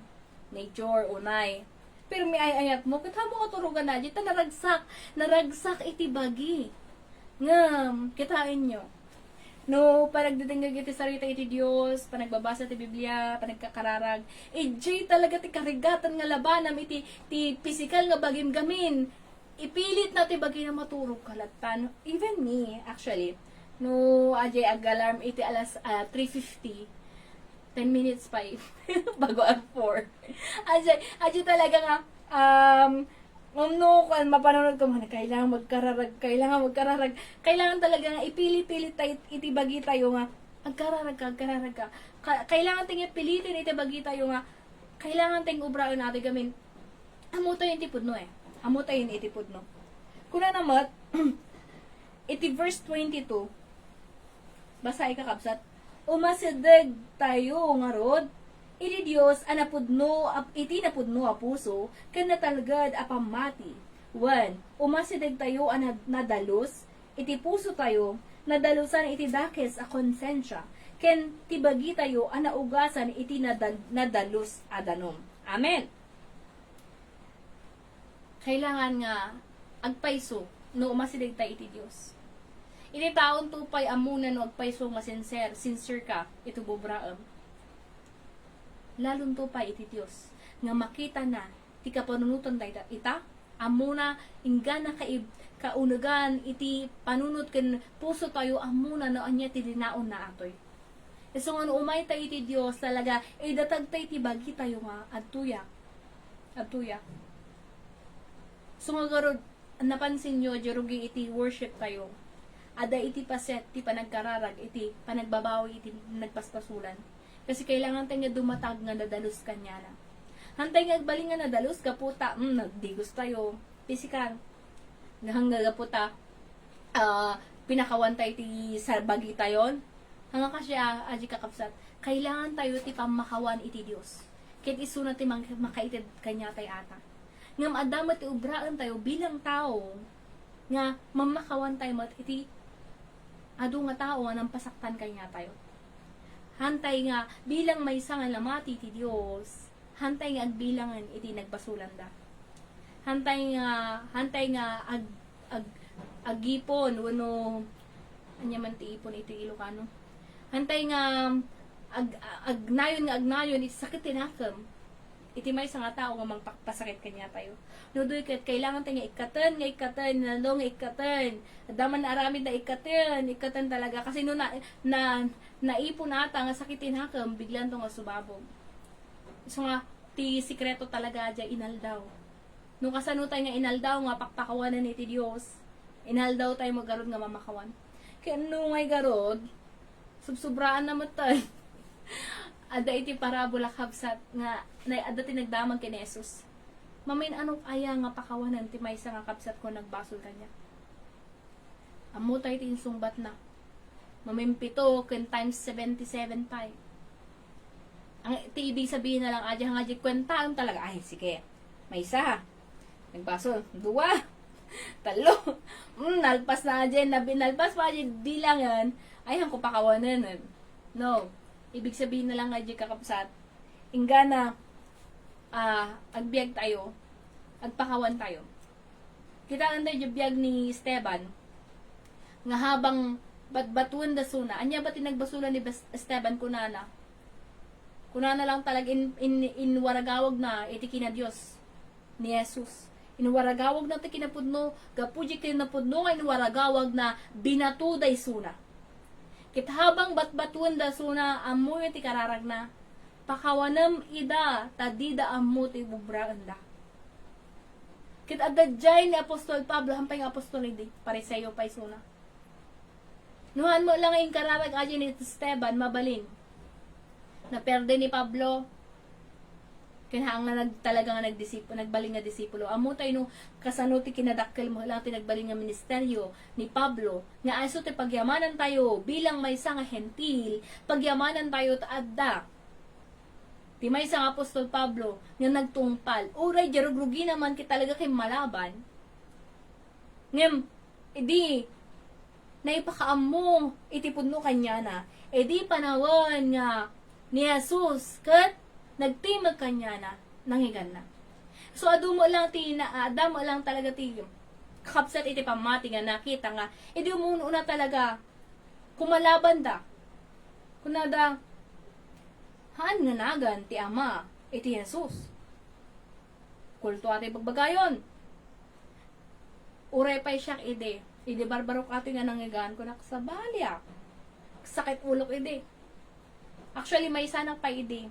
nature, unay. Permi ay-ayatmo, ket haanmo nga turugan na, di ta naragsak, naragsak iti bagi. Ngem, kitaenyo. No, panagdedengngeg iti sarita iti Dios, panagbabasa ti Biblia, panagkakararag, idiay talaga ti karigatan nga labanam iti, ti pisikal nga bagim gamin. Ipilitna ti bagina maturog ka latta. No, even me, actually, no, adiay ag-alarm iti alas, ah, three fifty, ten minutes pa, eh, bago ag four. Adiay, adiay talaga nga, um, um, no, kuan, mapanunod ka man, kailangan magkararag, kailangan magkararag, kailangan talaga nga ipili-pili tayo iti bagi tayo nga, agkararag ka, agkararag ka. Ka-, kailangan tayo nga pilitin iti bagi tayo nga, kailangan tayong obraen atoy gamin. Ammo tayo iti pudno eh. Ammo tayo iti pudno. Kunana met, iti verse twenty-two, basa, kakabsat, umasideg tayo ngarud iti Dios a napudno a, iti napudno a puso ken natalged a pammati. Wen, umasideg tayo a nad-, nadalus iti puso tayo, nadalusan iti dakes a konsensia, ken ti bagi tayo a naugasan iti nadal-, nadalus a danum. Amen. Kailangan nga agpayso no umasideg tayo iti Dios. Iti taonto pay ammona no agpayso nga sincere, sincere ka iti obraem. Lalonto pay iti Dios nga makitana ti kapanunotan dayta ita, ammona inggana kaib-, kaunegan iti panunot ken puso tayo, ammona no ania ti rinaonna atoy. Isu nga no umay tayo iti Dios, talaga, idatag tayo ti bagi tayo nga adtoya. Adtoya. Isu nga garud, napansin nyo, di rugi iti worship tayo. Adda iti paset ti panagkararag iti panagbabawi iti nagbasbasolan. Kasi kailangan tayo nga dumatag nga nadalus kaniana. Hantay nga agbalin nga nadalus, gapu ta, mm, nagdigos tayo. Pisikal. Nga hangga gapu ta, ah, pinakawan tayo ti sa-, bagi tayon. Haan nga kasia, aji kakabsat, kailangan tayo ti pammakawan iti Dios. Ket isuna ti mang-, makaited kaniatayo ata. Ngem adda met ti obraentayo bilang tao nga mammakawantayo met iti adu nga tao nga nampasaktan kaniatayo. Haantay nga bilang maysa nga namati iti Dios, haantay nga agbilangen iti nagbasolanda. Haantay nga, haantay nga ag-, ag-, agipon wenno, ania man ti ipon iti Ilocano. Haantay nga ag-, agnayon nga agnayon iti sakit ti nakem iti maysa nga tao nga mangpakpasakit kaniatayo. No di ket kailangan tayo nga ikkaten, nga ikkaten, nano nga ikkaten. Adda man aramid na ikkaten, ikkaten talaga. Kasi no na, na, naipon ata nga sakit ti nakem, biglaan to nga sumabog. So nga, ti sikreto talaga diay inaldaw. No kasano tayo nga inaldaw nga pakpakawanen iti Dios, inaldaw tayo met garud nga mamakawan. Kaya no ngay garud, subsubraan na met tayo. Adda iti parabola, kabsat, nga nay-, adda ti nagdamag ken ni Jesus. Mamin-anok aya nga pakawanen ti maysa nga kabsat ko nagbasol kaniak? Ammo tayo ti insungbatna. Mamimpito ken times seventy-seven pay. Ang, ti ibig sabihin na lang, aja nga di kwentaem talaga. Ay, sige. Maysa. Nagbasol. Dua. Tallo. Mm, nalpas na aja. Nabi-, nalpas pa aja bilangen. Ay, hangko pakawanen. No. Ibig sabihin na lang, aja kakabsat. Inggana, ah, agbiag tayo. Agpakawan tayo. Kitaen tayo diay biag ni Esteban, nga habang batbatuenda suna, ania ba ti nagbasolan ni Bas-, Esteban, kunana? Kunana lang talaga in, in, inwaragawagna iti kinadios ni Jesus. Inwaragawagna ti kinapudno, gapu diay kinapudno nga inwaragawagna, binatoda isuna. Ket habang batbatuenda suna, ammoyo ti kararagna, "Pakawanem ida, ta dida ammo ti ibubraenda." Ket adda diay ni apostol Pablo, haan pay nga apostol idi, Fariseo pay isuna. No haan met lang nga inkararag aja ni Esteban, mabalin. Naperde ni Pablo. Ken haan nga nag-, talaga nga nagdisip-, nagbalin nga disipulo. Ammo tayo no kasano ti kinadakkel met lang ti nagbalin nga ministerio ni Pablo, nga isu ti pagyamanan tayo bilang maysa nga Hentil, pagyamanan tayo ta adda ti maysa nga apostol Pablo nga nagtungpal. Uray diay rugrugina man ket talaga ken malaban. Ngem, idi naipakaammo iti pudno kaniana, idi panawen nga ni Jesus ket nagtimeg kaniana, nangngeganna. So, adu met lang ti na-, adda met lang talaga ti kakabsat iti pammati nga nakita nga idi umuno na talaga, kumalabanda. Kunada, "Haan nga nagan ti Ama iti Jesus. Kulto ata ibagbagayon." Uray pay siak idi, idi barbarok atoy nga nangngegan, kunak, "Sabaliak. Sakit ulok idi." Actually, maysanak pay idi.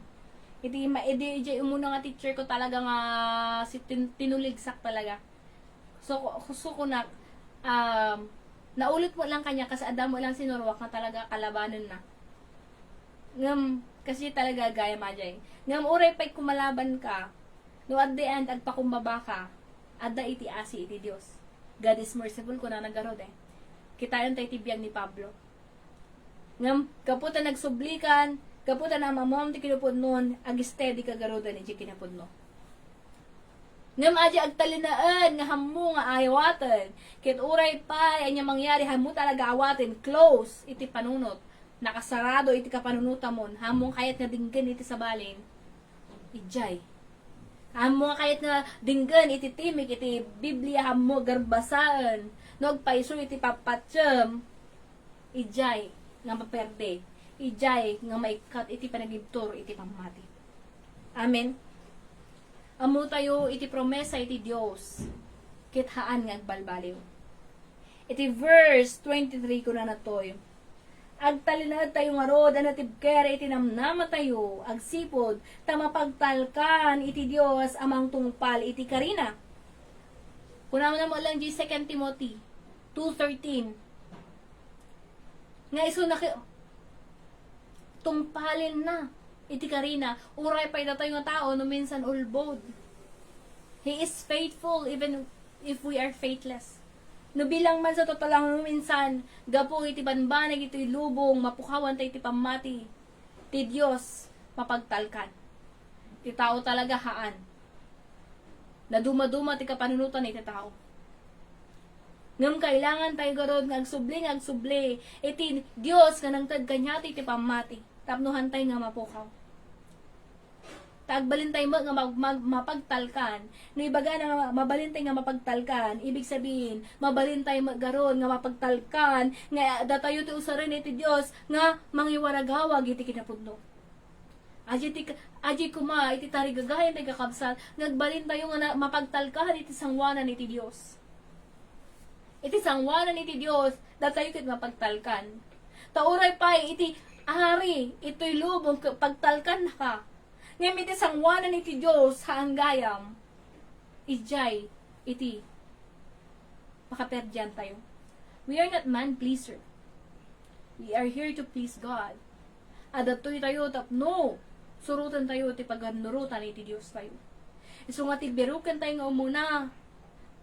Idi ma-, idi, idi umuna nga teacher ko talaga nga si tin-, tinuligsak talaga. So, ku-, so kunak, um, naulit met lang kaniak kasi adda met lang sinuruak nga talaga kalabanenna. Ngem, kasi talaga gayam a diay. Ngem, uray pay kumalabanka, no at the end, agpakumbabaka, adda iti asi iti Dios. God is merciful, kunana garud eh. Kitaen tayo ti biag ni Pablo. Ngem, gapu ta nagsublikan, gapu ta naam-ammoam ti kinapudnon, ag-steady ka garuden iti kinapudno. Ngem adi agtalinaed nga hammo nga awaten, ket uray pay ania mangyari, hammo talaga awaten, close iti panunot, nakasarado iti kapanunotamon, hammo nga kayat nga denggen iti sabalin, idiay. Hammo nga kayat nga denggen iti timig iti Biblia, hammo garud basaen, no agpayso iti pappatiem, idiay nga maperde, idiay nga maikkat iti panagibtur iti pammati. Amen. Ammo tayo iti promesa iti Dios, ket haan nga agbalbaliw. Iti verse twenty-three, kunana toy, "Agtalinaed tayo ngarud a natibker iti namnama tayo agsipud ta mapagtalkan iti Dios a mangtungpal iti karina." Kunana met lang di Second Timothy two thirteen. Nga isu naki-, tungpalen na iti karina. Uray pay datayo nga tao, no minsan ulbod. He is faithful even if we are faithless. No bilang man sa totolan no minsan, gapu iti banbanag itoy lubong, mapukawanta iti pammati ti Dios, mapagtalkan. Ti tao talaga, haan. Naduma-duma ti kapanunotan iti tao. Ngem kailangan tayo garud nga agsubli, nga agsubli iti Dios nga nangted kaniato iti pammati. Tapno hantay nga mapukaw. Ta agbalintay met nga mag-, mag-, mapagtalkan. No ibagana nga mabalintay nga mapagtalkan, ibig sabihin, mabalintay met garud nga mapagtalkan nga datayo ti usaren iti Dios nga mangiwaragawag iti kinapudno. Aji ti, aji koma iti tarigagayan ti kakabsat, nga agbalintayo nga na-, mapagtalkan iti sangoanan iti Dios. Iti sangoanan iti Dios, datayo ket mapagtalkan. Ta uray pay iti ari, itoy lubong, ket pagtalkannaka. Ngem iti sangoanan iti Dios, haan gayam, idiay iti makaperdian tayo. We are not man pleaser. We are here to please God. Adda toy tayo tapno suroten tayo ti pagannurotan iti Dios tayo. Isu nga ti biruken tayo nga umuna,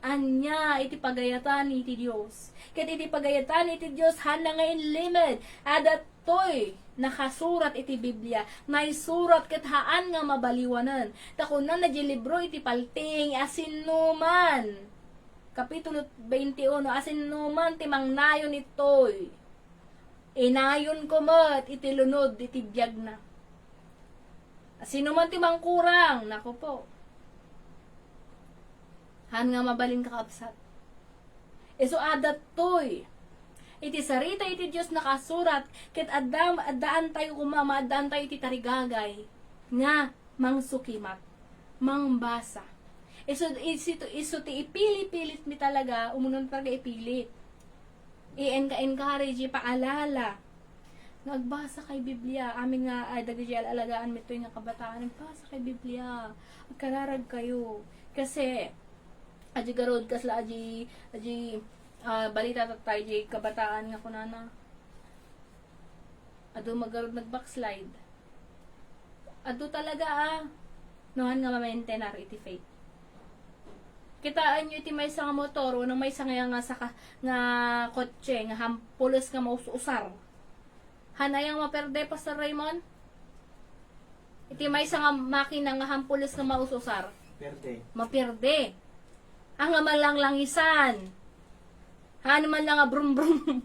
ania iti pagayatan iti Dios. Ket iti pagayatan iti Dios, haan na nga inlimed. Adda toy nakasurat iti Biblia. Naisurat ket haan nga mabaliwanen. Ta kunana diay libro iti Paltiing a sinnoman. Kapitulo twenty-one, a sinnoman ti mangnayon itoy, inayonko met iti lunod iti biagna. Sino man ti mangkurang, naku po. Haan nga mabalin, kakabsat. Isu adda toy iti sarita iti Dios nakasurat, ket adda, addaan tayo koma, maaddaan tayo iti tarigagay nga mangsukimat, mangbasa. Isu, isu, isu ti ipili-pilit mi talaga, umuna talaga ipilit. I-enka-, encourage, ipaalala nga agbasa kay Biblia. Amin nga, ay, dagiti al-alagaan mi toy nga kabataan, agbasa kay Biblia. Agkararag kayo. Kasi, aji garud, kasla aji, aji, ah, balita tattay, aji kabataan nga kunana, adu magarud nag-backslide. Adu talaga, ah. No, haan nga ma-maintain iti faith. Kitaenyo iti maysa nga motor, wenno maysa nga, nga saka-, nga kotse, nga hampules nga maus-usar. Haan aya nga maperde, Pastor Raymond? Iti maysa nga makina nga hampules nga maus-usar. Perde. Maperde. Haan nga malanglangisan. Haan man lang nga brum brum.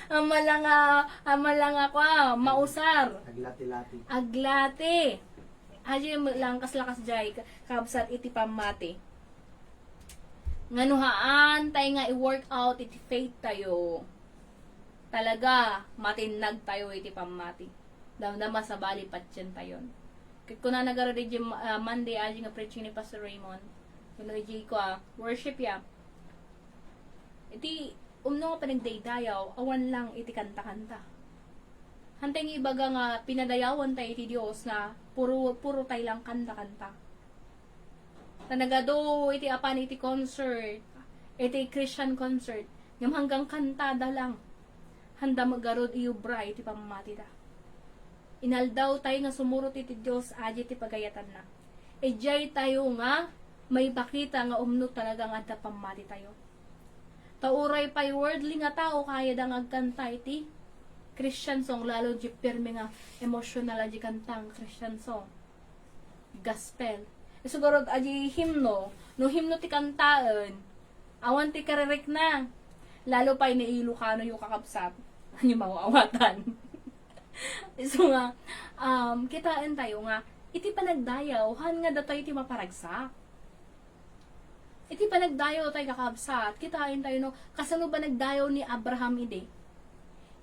Haan man lang nga, haan man lang nga, kwa, mausar. Aglati-lati. Aglati. Aji lang kas lakas jay, ka-, kabsat iti pammati. Nga no haan tayo nga i-work out iti faith tayo, talaga, matinnag tayo iti pammati. Damdama sabali, patien tayon. Ket kunana garud iti, ah, Monday, aji nga preaching ni Pastor Raymond, wenno iti, kua, worship ya. Iti umno nga panagdaydayaw, awan lang iti kanta-kanta. Hantay nga ibaga nga pinadayawan tayo iti Dios nga puro, puro tayo lang kanta-kanta. Ta nagadu iti apan iti concert, iti Christian concert, ngem hanggang kantada lang. Handa magarud iubra iti pammatida. Inaldaw tayo nga sumurot iti Dios, aji ti pagayatanna. Idiay tayo nga maipakita nga umno talaga nga adda pammati tayo. Ta uray pay worldly nga tao, kayada nga agkanta iti Christian song, lalo di pirmi nga emotional a di kanta nga Christian song. Gospel. Isu garud a di himno, no himno ti kantaen, awan ti karirikna. Lalo pay no Ilocano yo, kakabsat. Ania maawatan? Isu nga, um, kitaen tayo nga, iti panagdayaw, haan nga datayo ti maparagsak. Iti panagdayaw tayo, kakabsat, kitaen tayo no, kasano ba nagdayaw ni Abraham idi?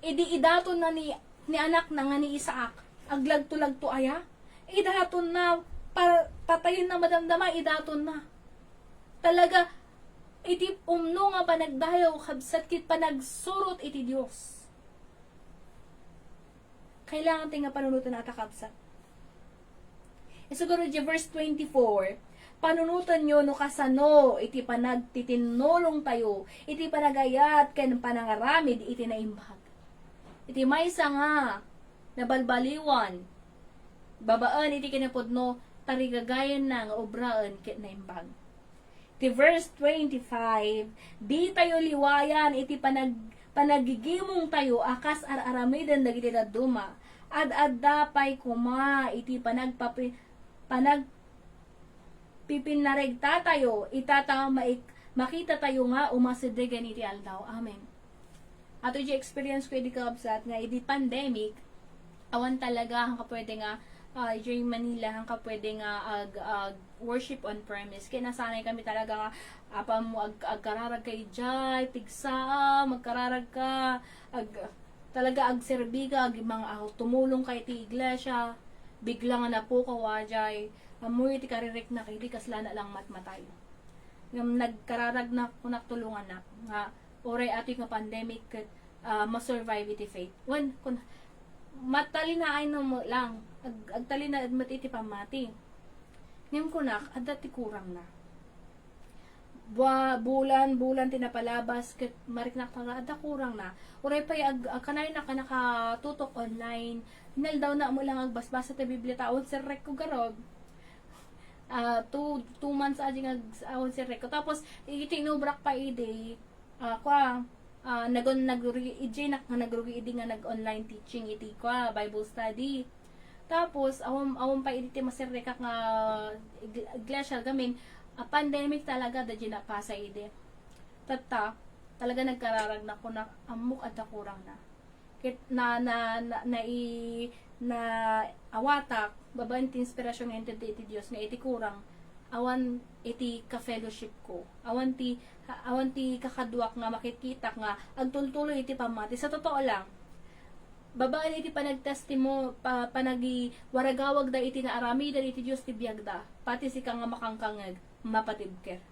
Idi idatonna ni, ni anakna nga ni Isaac, aglagto-lagto aya? Idatonna, pa-, patayenna madamdama, idatonna. Talaga, iti umno nga panagdayaw, kabsat, ket panagsurot iti Dios. Kailangan ti nga panunoten a, kakabsat. Isu garud iti verse twenty-four, panunotenyo no kasano iti panagtitinnulong tayo, iti panagayat ken panangaramid iti naimbag. Iti maysa nga nabalbaliwan, babaen iti kinapudno, tarigagayanna nga obraen ket naimbag. Ti verse twenty-five, "Ditayo liwayan iti panag-, panagigimongtayo a kas ar-aramiden dagiti dadduma. Ad-adda pay koma iti panagpapi-, panagpipinnaregtatayo, ita ta maik-, makitatayo nga umasidegen iti aldaw." Amen. Ato iti experience ko idi, kabsat, nga idi pandemic, awan talaga hangka pwede nga, ah, idiay Manila, hangka pwede nga ag, ag worship on premise. Kaya nasanay kami talaga nga, apam mo ag, agkararag ka idiay, pigsa, magkararag ka, ag, talaga agserbi ka, ag, mga, ah, tumulong ka iti iglesia, bigla nga napukaw, ajay, amoy ti kaririknak, idi kasla na lang matmatay. Ngem nagkararag na kunak, tulongannak, nga uray atoy nga pandemic ket, ah, masurvive iti faith. Wen, kun, matalinaay na mo lang, ag-, agtalinaed met iti pammati. Ngem kunak, adda ti kurangna. Bua-, bulan, bulan ti napalabas, ket mariknak talaga, adda kurangna. Uray pay ag-, agkanaynak a nakatutok online, inaldaw na mo lang agbasbasa ti Biblia, ta awan serrek ko garud. Ah, two, two months adi nga ag-, awan serrek ko. Tapos, iti inubrak pa idi, ah, kwa, ah, nagon-, nagrugi, idiay nak-, nga nagrugi idi nga nag-online teaching iti, kwa, Bible study. Tapos, awan, awan pay idi ti maserrekak nga ig-, iglesia, gamin, ah, pandemic talaga, da di napasa idi. Tatta, talaga nagkararag na ko na, ammok adda kurang na. Ket na, na, na, nai-, naawatak babaen ti inspirasyon nga inted ti iti Dios nga iti kurang, awan iti ka-fellowship ko. Awan ti, awan ti kakaduak nga makitkitak nga agtultuloy iti pammati. Sa totoo lang, babaen iti panagtestimo-, pa-, panagiwaragawagda iti naaramiden iti Dios ti biagda, pati sika nga makangkangeg, mapatibker.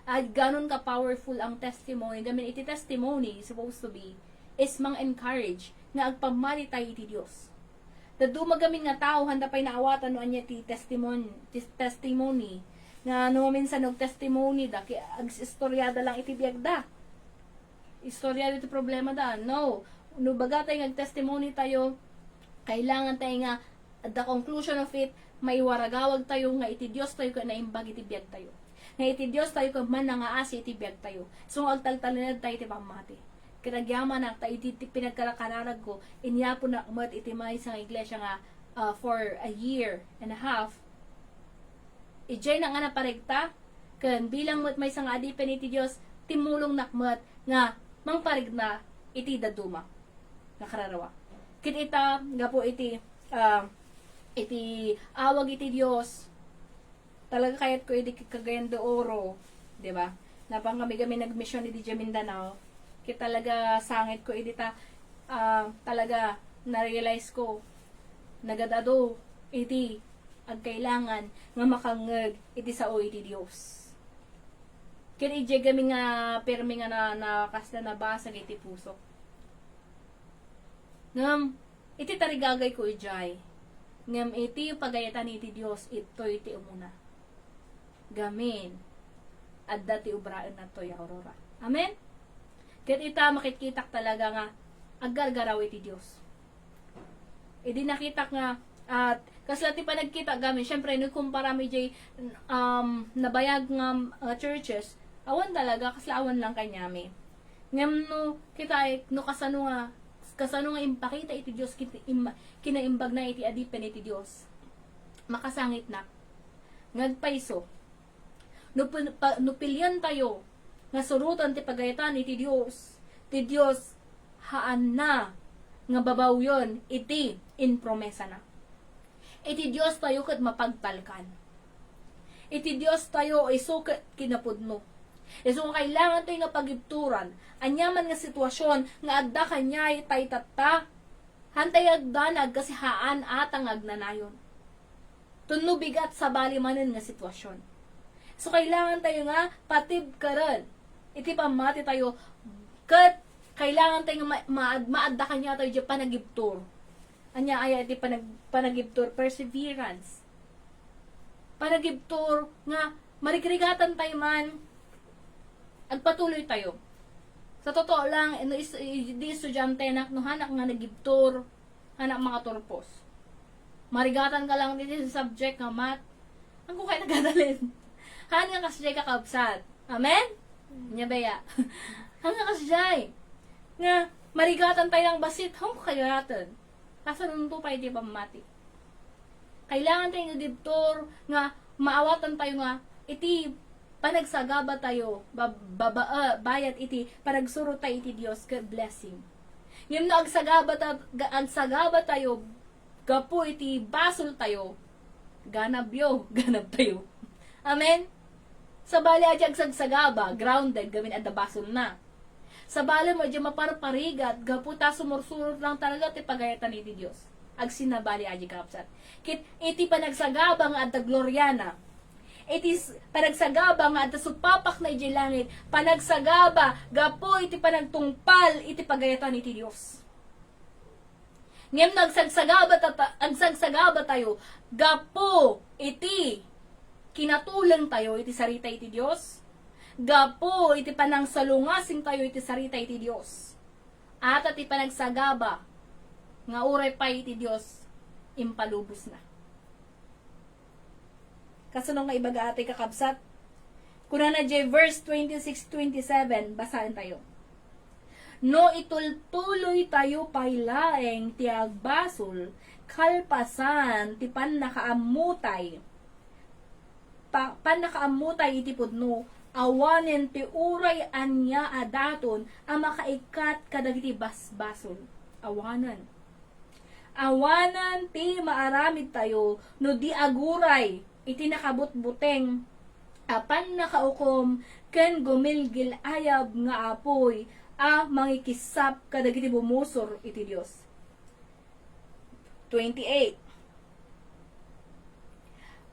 At ganon ka powerful ang testimony. Gamin iti testimony, supposed to be, is mang encourage nga agpammati tayo iti Dios. Dadduma gamin nga tao, handa pay naawatan no ania ti testimony, ti testimony. Nga no minsan nag-testimony da, ki-, ag-istorya da lang iti biag da. Istorya da ti problema da. No, no baga tayo nga ag-testimony tayo, kailangan tayo nga at the conclusion of it, maiwaragawag tayo nga iti Dios tayo ket naimbag iti biag tayo. Nga iti Dios tayo ket mannangaasi iti biag tayo. So, agtaltalinaed tayo iti pammati. Ket agyamanak ta iti, iti pinagkarakararag ko, inyaponak met iti maysa nga iglesia nga, ah, for a year and a half. Idiay na nga naparigta, ken bilang met maysa nga adipen iti Dios, timmulongnak met nga mangparigna iti dadduma nga kararua. Ket ita, gapu iti, ah, iti awag iti Dios, talaga kayatko idi Cagayan de Oro, di ba? Napan kami, kami nagmission idi Mindanao. Ket talaga sangitko idi ta, ah, talaga na-realize ko, nagad-adu iti agkailangan nga makangngeg iti sao iti Dios. Ket idiay kami nga pirmi nga na, na kasla nabasag iti pusok. Ngem, iti tarigagay ko idiay, ngem iti pagayatan iti Dios, ittoy ti umuna. Gamin, adda ti ubraenna toy, Aurora. Amen? Ket ita, makitkitak talaga nga aggargaraw iti Dios. Idi nakitak nga, at kasla ti panagkita gamin, syempre, no kumparam idiay, um, nabayag nga, uh, churches, awan talaga, kasla awan lang kaniami. Ngem no, kitaek, no kasano nga, kasano nga impakita iti Dios, kin-, im-, kinaimbagna iti adipen iti Dios. Makasangitnak. Ngagpayso. No pil-, pa-, no pilian tayo nga suroten ti pagayatan iti Dios, ti Dios haanna nga babawyon iti impromesana. Iti Dios tayo ket mapagtalkan. Iti Dios tayo isu ket kinapudno. Isu nga kailangan tayo nga pagibturan. Aniaman nga sitwasyon nga adda kaniay tayo tatta, hantay agdanag kasi haan ata nga agnanayon. Tunno bigat sabali manen nga sitwasyon. So, kailangan tayo nga patibkaren iti pammati tayo, ket kailangan tayo nga ma-, ma-, maadda kaniatayo iti panagibtur. Ania aya iti panag-, panagibtur? Perseverance. Panagibtur nga marigrigatan tayo man, agpatuloy tayo. Sa totoo lang, no is-, i-, di estudiante nak, no hanak nga nagibtur, hanak makaturpos. Marigatan ka lang diti sa subject nga math. Ang ko kaya nagadalin. Haan nga kasdiay, kakabsat. Amen? Nya baya. Haan nga kasdiay. Nga, marigatan tayo ng basit, hum kayatan. Kasano pay di pammati? Kailangan tayo nga dibtor nga maawatan tayo nga iti panagsagaba tayo, ba-, baba-, ah, bayat iti panagsuro tayo iti Dios ket blessing. Ngem no agsagaba ta-, ga-, agsagaba tayo gapu iti basol tayo, ganabyo, ganab tayo. Amen? Sabali, adi agsagsagaba, grounded, gamin adda basolna. Sabali mo, adi maparparigat, gapu ta sumursurot lang talaga ti pagayatan iti Dios. Agsinabali, adi kapsat. Kit, iti panagsagaba nga adda gloriana, iti s-, panagsagaba nga adda supapakna iti langit, panagsagaba, gapu iti panagtungpal iti pagayatan iti Dios. Ngem no agsagsagaba ta-, agsagsagaba tayo gapu iti kinatuleng tayo iti sarita iti Dios, gapu iti panangsalungasing tayo iti sarita iti Dios, ata ti panagsagaba nga uray pay iti Dios impalubosna. Kasano nga ibaga atoy, kakabsat? Kunana diay verse twenty-six, twenty-seven, basaen tayo. No itultuloy tayo pay laeng ti agbasol, kalpasan ti pannakaammotay, pa-, pannakaammotay iti pudno, awanen ti uray ania a daton a makaikkat kadagiti basbasol. Awanen. Awanen ti maaramidtayo no di aguray iti nakabutbuteng a pannakaukom ken gumilgil-ayab nga apuy a mangikissap kadagiti bumusor iti Dios. Twenty-eight.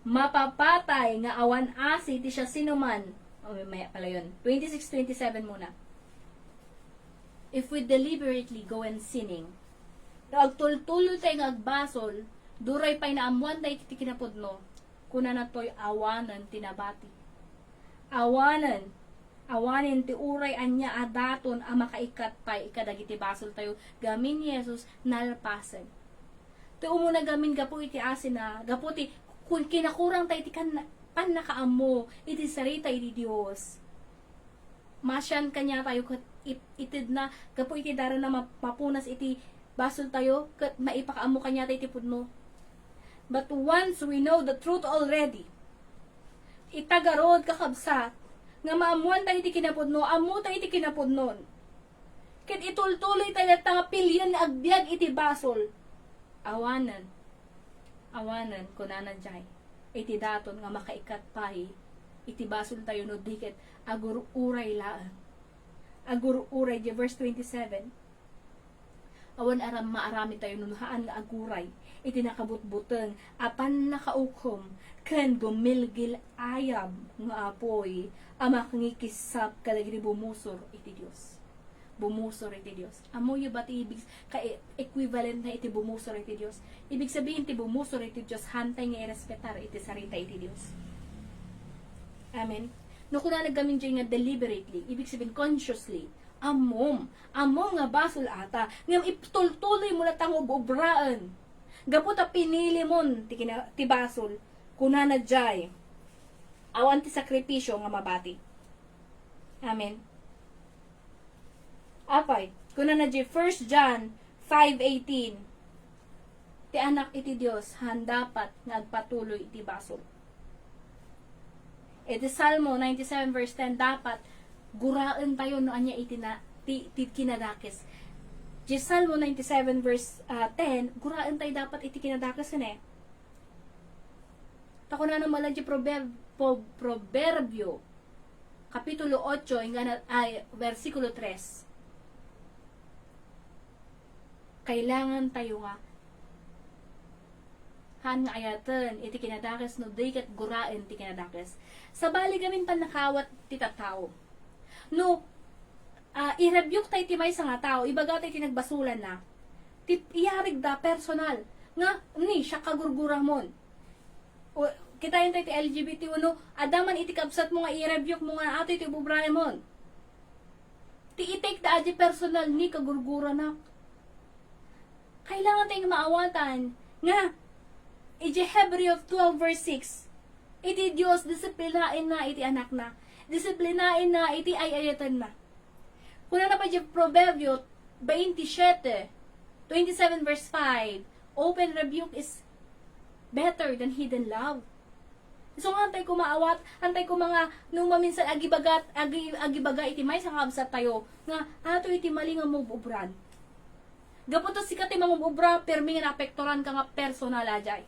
Mapapatay nga awan asi ti siasinoman. O, may pala yun. Twenty-six, twenty-seven muna. If we deliberately go and sinning, no agtultuloy tayo nga agbasol, duray pay naammoan tayo iti kinapudno, kunana toy awanen ti nabati. Awanen, awanen ti uray ania a daton a makaikkat pay kadagiti basol tayo, gamin ni Jesus, nalpasen. Ti umuna gamin gapu iti asina, gapu ti kun-, kinakurang tayo ti kan-, pannakaammo iti sarita iti Dios. Masian kaniatayo ket it-, itedna gapu iti darana map-, mapunas iti basol tayo ket maipakaammo kaniatayo iti pudno. But once we know the truth already, ita garud, kakabsat, nga maammoan tayo iti kinapudno, ammo tayo iti kinapudnon. Ket itultuloy tayo ta nga pilien nga agbiag iti basol. Awanen. Awanen, kunana diay, iti daton nga makaikkat pay iti basol tayo no di ket agur-uray laeng. Agur-uray, di verse twenty-seven. Awan aram maaramid tayo no haan nga aguray iti nakabutbuteng a pannakaukom ken gumilgil-ayab nga apuy a mangikissap kadagiti bumusor iti Dios. Bumusor iti Dios. Ammoyo ba ti ibig ka e-, equivalent na iti bumusor iti Dios? Ibig sabihin ti bumusor iti Dios, hantay nga irespetar iti sarita iti Dios. Amen. No kunana gamin diay nga deliberately, ibig sabihin consciously, ammom, ammom nga basol ata, ngem itultuloy mo latta nga ub-ubraen. Gapu ta pinilimon ti kina-, ti basol, kunana diay, awan ti sakripisio nga mabati. Amen. Apay, kunana diay First John five eighteen, ti anak iti Dios, haan dapat nga agpatuloy iti basol. Iti Salmo ninety-seven verse ten, dapat guraen tayo no ania iti na-, ti, ti kinadakes. Iti Salmo ninety-seven verse, ah, ten, guraen tayo dapat iti kinadakes, ne? Ta kunana met laeng ti Proverb-, Pro-, Proverbio, Kapitulo ocho, ingana, ay, bersikulo tres. Kailangan tayo nga, haan nga ayaten iti kinadakes no di ket guraen ti kinadakes. Sabali gamin pannakaawat ti tattao. No, ah, i-rebuke tayo ti maysa nga tao, ibaga tayo ti nagbasolanna, ti iyarigda personal, nga, ni, siak kagurguramon. O, kitaen tayo ti L G B T, wenno, adda man iti kabsatmo nga i-rebuke mo nga atoy ti ubraemon. Ti i-take da adi personal ni kagurguranak. Kailangan tayo maawatan nga, iti Hebreo twelve verse six, Iti Dios, disiplinaenna iti anakna. Disiplinaenna iti ay-ayatenna. Kunana pay iti Proverbio twenty-seven, twenty-seven verse five, "Open rebuke is better than hidden love." So, nga hantay ko maawat, hantay ko mga, no maminsan agibagat, agi-, agibaga iti maysa nga kabsat tayo, nga ato iti mali nga mububran. Gapu ta sika ti mangub-obra, permi nga naapektuaranka nga personal, ajay.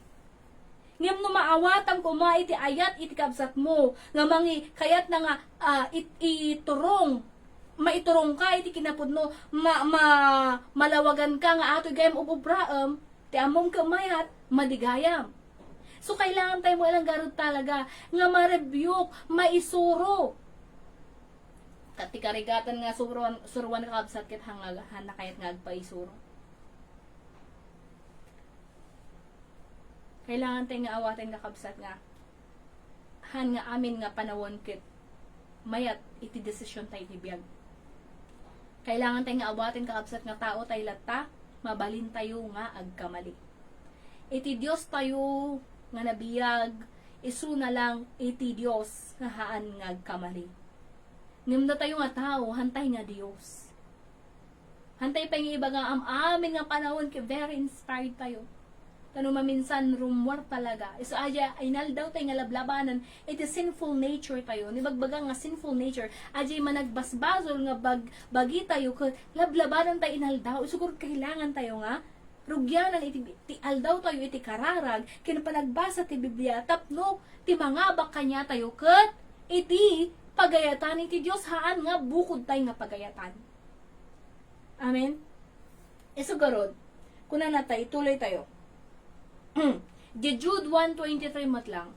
Ngem no maawatam koma iti ayat iti kabsatmo, nga mangi-, kayatna nga, ah, it-, iturong, maiturongka iti kinapudno, ma-, ma-, malawaganka nga atoy gayam ub-obraem, ti ammom ket mayat, madi gayam. So, kailangan tayo mo ilang garud talaga nga ma-rebuke, maisuro. Ket ti karigatan nga suruan, suruan, kakabsat, ket han nga, han nakayat nga agpaisuro. Kailangan tayo nga awaten, kakabsat, nga han nga amin nga panawen ket mayat iti desisyon tayo iti biag. Kailangan tayo nga awaten, kakabsat, nga tao tayo latta, mabalin tayo nga agkamali. Iti Dios tayo nga nabiag, isuna lang iti Dios nga haan nga agkamali. Ngem datayo nga tao, hantay nga Dios. Hantay pay nga ibaga nga am-amin nga panawen ket very inspired tayo. Ta no maminsan, rummuar talaga. Isu, aja, inaldaw tayo nga lablabanan iti sinful nature tayo. Ni bagbaga nga sinful nature, aja managbasbasol nga bag-, bagi tayo ket lablabanan tayo inaldaw. Isu, kailangan tayo nga rugianan iti, ti aldaw tayo iti kararag ken panagbasa ti Biblia tapno ti mangabak kaniatayo ket iti pagayatan iti Dios, haan nga bukod tayo nga pagayatan. Amen? Isu garud, kunana tayo, ituloy tayo. Di Jude one twenty-three met lang,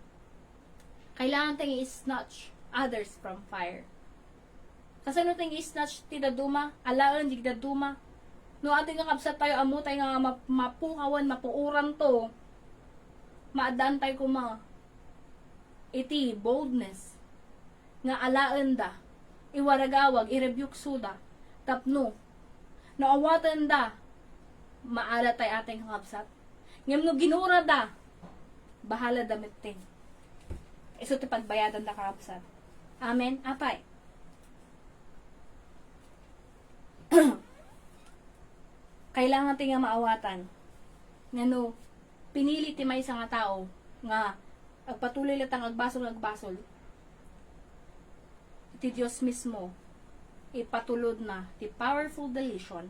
kailangan tayo i-snatch others from fire. Kasano tayo i-snatch ti dadduma? Alaen di dadduma. No, adi nga kabsat tayo, ammo tayo nga map-, mapukawan, mapuoran to, maaddaan tayo koma iti boldness nga alaenda, iwaragawag, irebukesoda, tapno no awatenda, maala tay atay nga kabsat. Ngem no ginurada, bahalada metten. Isu ti pagbayadanda, kakabsat. Amen? Apay. Kailangan ti nga maawatan nga no pinili ti maysa nga tao nga agpatuloy latta nga agbasol nga agbasol, ti Dios mismo ipatulodna ti powerful decision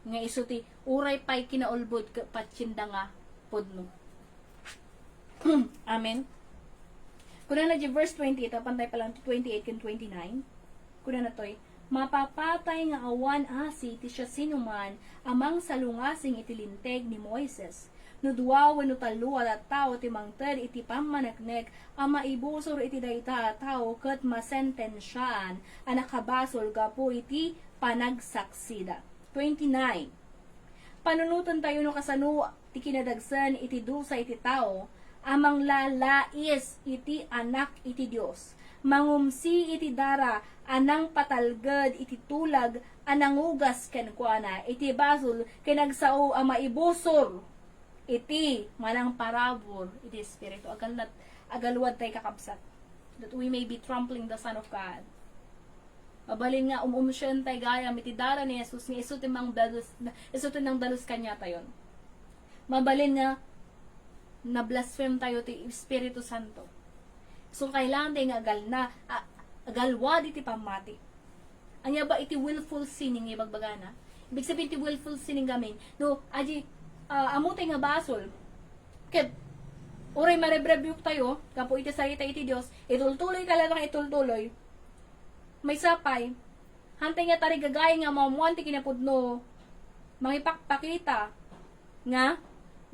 nga isu ti uray pay kinaulbod ket patienda nga pudno. Amen. Kunana di verse twenty-eight, apan tayo pa lang to twenty-eight ken twenty-nine. Kunana toy, "Mapapatay nga awan asi ti siasinoman a mangsalungasing iti Linteg ni Moises. No dua wenno tallo a tattao ti mangted iti pammaneknek a maibusor iti dayta a tao ket masentensiaan a nakabasol gapu iti panagsaksida." Twenty-nine. Panunoten tayo no kasano ti kinadagsen iti dusa iti tao a manglalais iti Anak iti Dios, mangumsi iti dara a nangpatalged iti tulag a nangugas kenkuana iti basol ken agsao a maibusor iti manangparabur iti Espiritu. Agalnat, agaluad tay, kakabsat, that we may be trampling the Son of God. Mabalin nga umumsien tay gayam iti dara ni Jesus nga isu ti mangdalus, isu ti nangdalus kaniatayon. Mabalin nga nablasfem tayo ti Espiritu Santo. So, kailangan tayo nga agalna, a-, agalwad iti pammati. Ania ba iti willful sinning nga ibagbagana? Ibig sabihin ti willful sinning gamin, no, aji, ah, ammo tay nga basol. Ket, uray marebrebyuk tayo, gapu iti sarita iti Dios, itultuloy talaga nga itultuloy. Maysa pay, hantay nga tarigagay nga maammuan ti kinapudno, mangipakpakita nga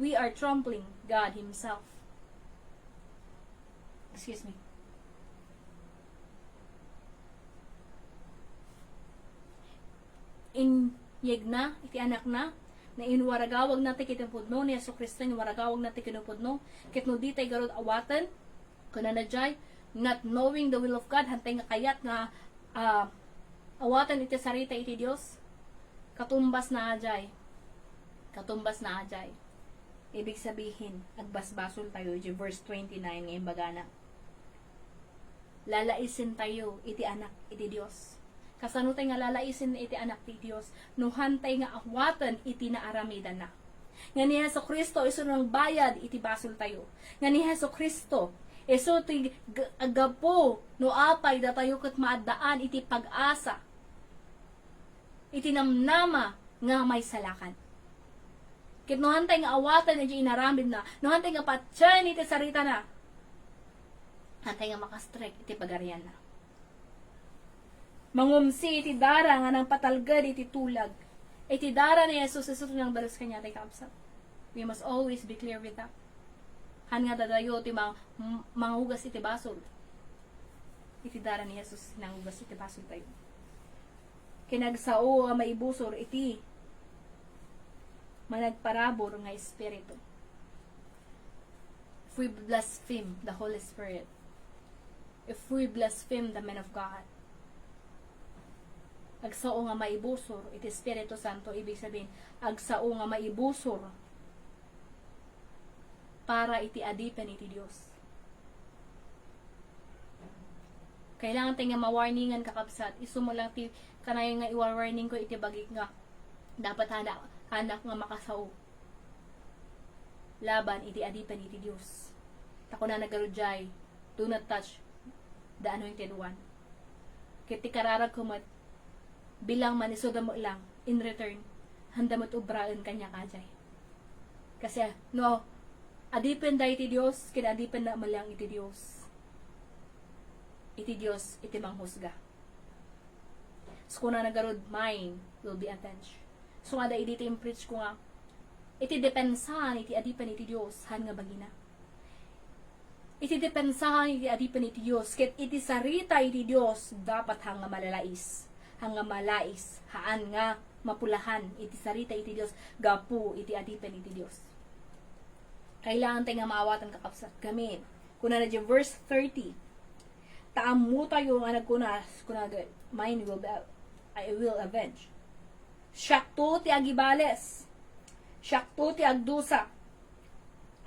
we are trampling God Himself. Excuse me. Inyegna iti Anakna, na inwaragawagna ti kinapudno, ni Jesu-Cristo inwaragawagna ti kinapudno, ket no di tay garud awaten, kunana jay, not knowing the will of God, hantay nga kayat nga, ah, awaten iti sarita iti Dios, katumbasna jay. Katumbasna jay. Ibig sabihin, agbasbasol tayo iti verse twenty-nine nga imbagana. Lalaisentayo iti Anak iti Dios. Kasano tay nga lalaisen iti Anak ti Dios? No hantay nga awaten iti naaramidanna. Nga ni Jesu-Cristo isu nangbayad iti basoltayo. Nga ni Jesu-Cristo isu ti g-, gapu no apay datayo ket maaddaan iti pag-asa iti namnama nga maisalakan. Ket no hantay nga awaten iti inaramidna, no hantay nga patien iti saritana, hantay nga makastrek iti pagarianna. Mangumsi iti dara nga nangpatalged iti tulag. Iti dara ni Jesus, isu ti nangdalus kaniatayo, kakabsat. We must always be clear with that. Han nga dadayo ti mang-, m-, mangugas iti basol. Iti dara ni Jesus, nangugas iti basoltayo. Ken agsao a maibusor iti managparabur nga espiritu. If we blaspheme the Holy Spirit, if we blaspheme the man of God, agsao nga maibusor iti Espiritu Santo, ibig sabihin, agsao nga maibusor para iti adipen iti Dios. Kailangan tayo nga ma-warningan, kakabsat. Isu mo lang ti kanayon nga i-warning ko iti bagik nga dapat handa-, handak nga makasao laban iti adipen iti Dios. Ta kunana garud jay, "Do not touch the anointed one." Ket ti kararag ko met, bilang man isuda met lang, in return, handa met ubraen kaniak ajay. Kasi, no, adipen da iti Dios, ken adipen na met lang iti Dios. Iti Dios, iti manghusga. So, kunana garud, "Mine will be avenged." So, nga da idi ti impreach ko nga, iti depensahan iti adipen iti Dios, han nga bagina. Iti depensahan iti adipen iti Dios, ket iti sarita iti Dios, dapat han nga malalais. Han nga malais, haan nga mapulahan iti sarita iti Dios, gapu iti adipen iti Dios. Kailangan tayo nga maawatan, kakabsat. Gamin, kunana di verse thirty, Ta ammotayo nga nagkuna, kuna, "Mine will be, I will avenge." Siakto ti agibales. Siakto ti agdusa.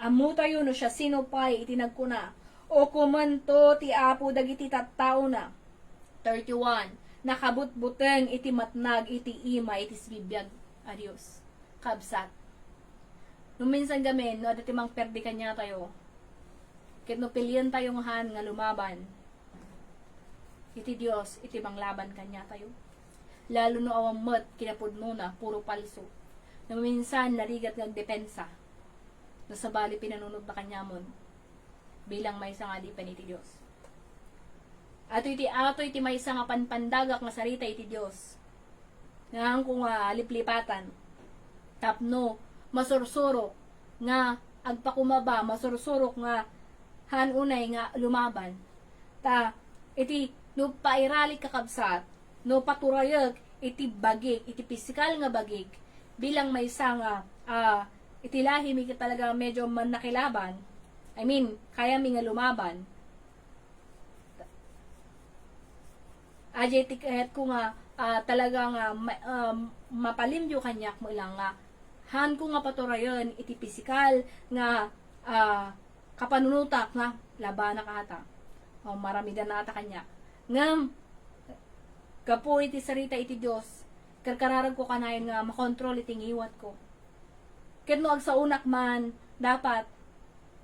Ammotayo no siasino pay iti nagkuna, "Ukomento ti Apo dagiti tattaona." Thirty-one, nakabutbuteng iti matnag iti ima iti sibibiag a Dios. Kabsat. No minsan gamin, no adda ti mangperdi kaniatayo, ket no pilientayo nga han nga lumaban, iti Dios iti manglaban kaniatayo. Lalo no awan met kinapudnona, puro palso. No minsan, narigat nga agdepensa. No sabali, pinanunotna kaniamon bilang maysa nga adipen iti Dios. Atoy ti, atoy ti maysa nga panpandagak nga sarita iti Dios. Nga haanko nga liplipatan. Tapno masursurok nga agpakumaba, masursurok nga haan unay nga lumaban. Ta, iti, no pairalik, kakabsat, no paturayek iti bagik, iti pisikal nga bagik, bilang maysa nga, ah, iti lahim iti talaga medyo mannakilaban, I mean, kayami nga lumaban, Ajay ti kayatko nga, ah, talaga nga ma-, ah, mapalimpio kaniak met lang nga haanko nga paturayen iti pisikal nga, ah, kapanunotak nga labanak ata. O, maramidan ata kaniak. Ngem, gapu iti sarita iti Dios, karkararagko kanayon nga makontrol iti ngiwatko. Ket no agsaonak man, dapat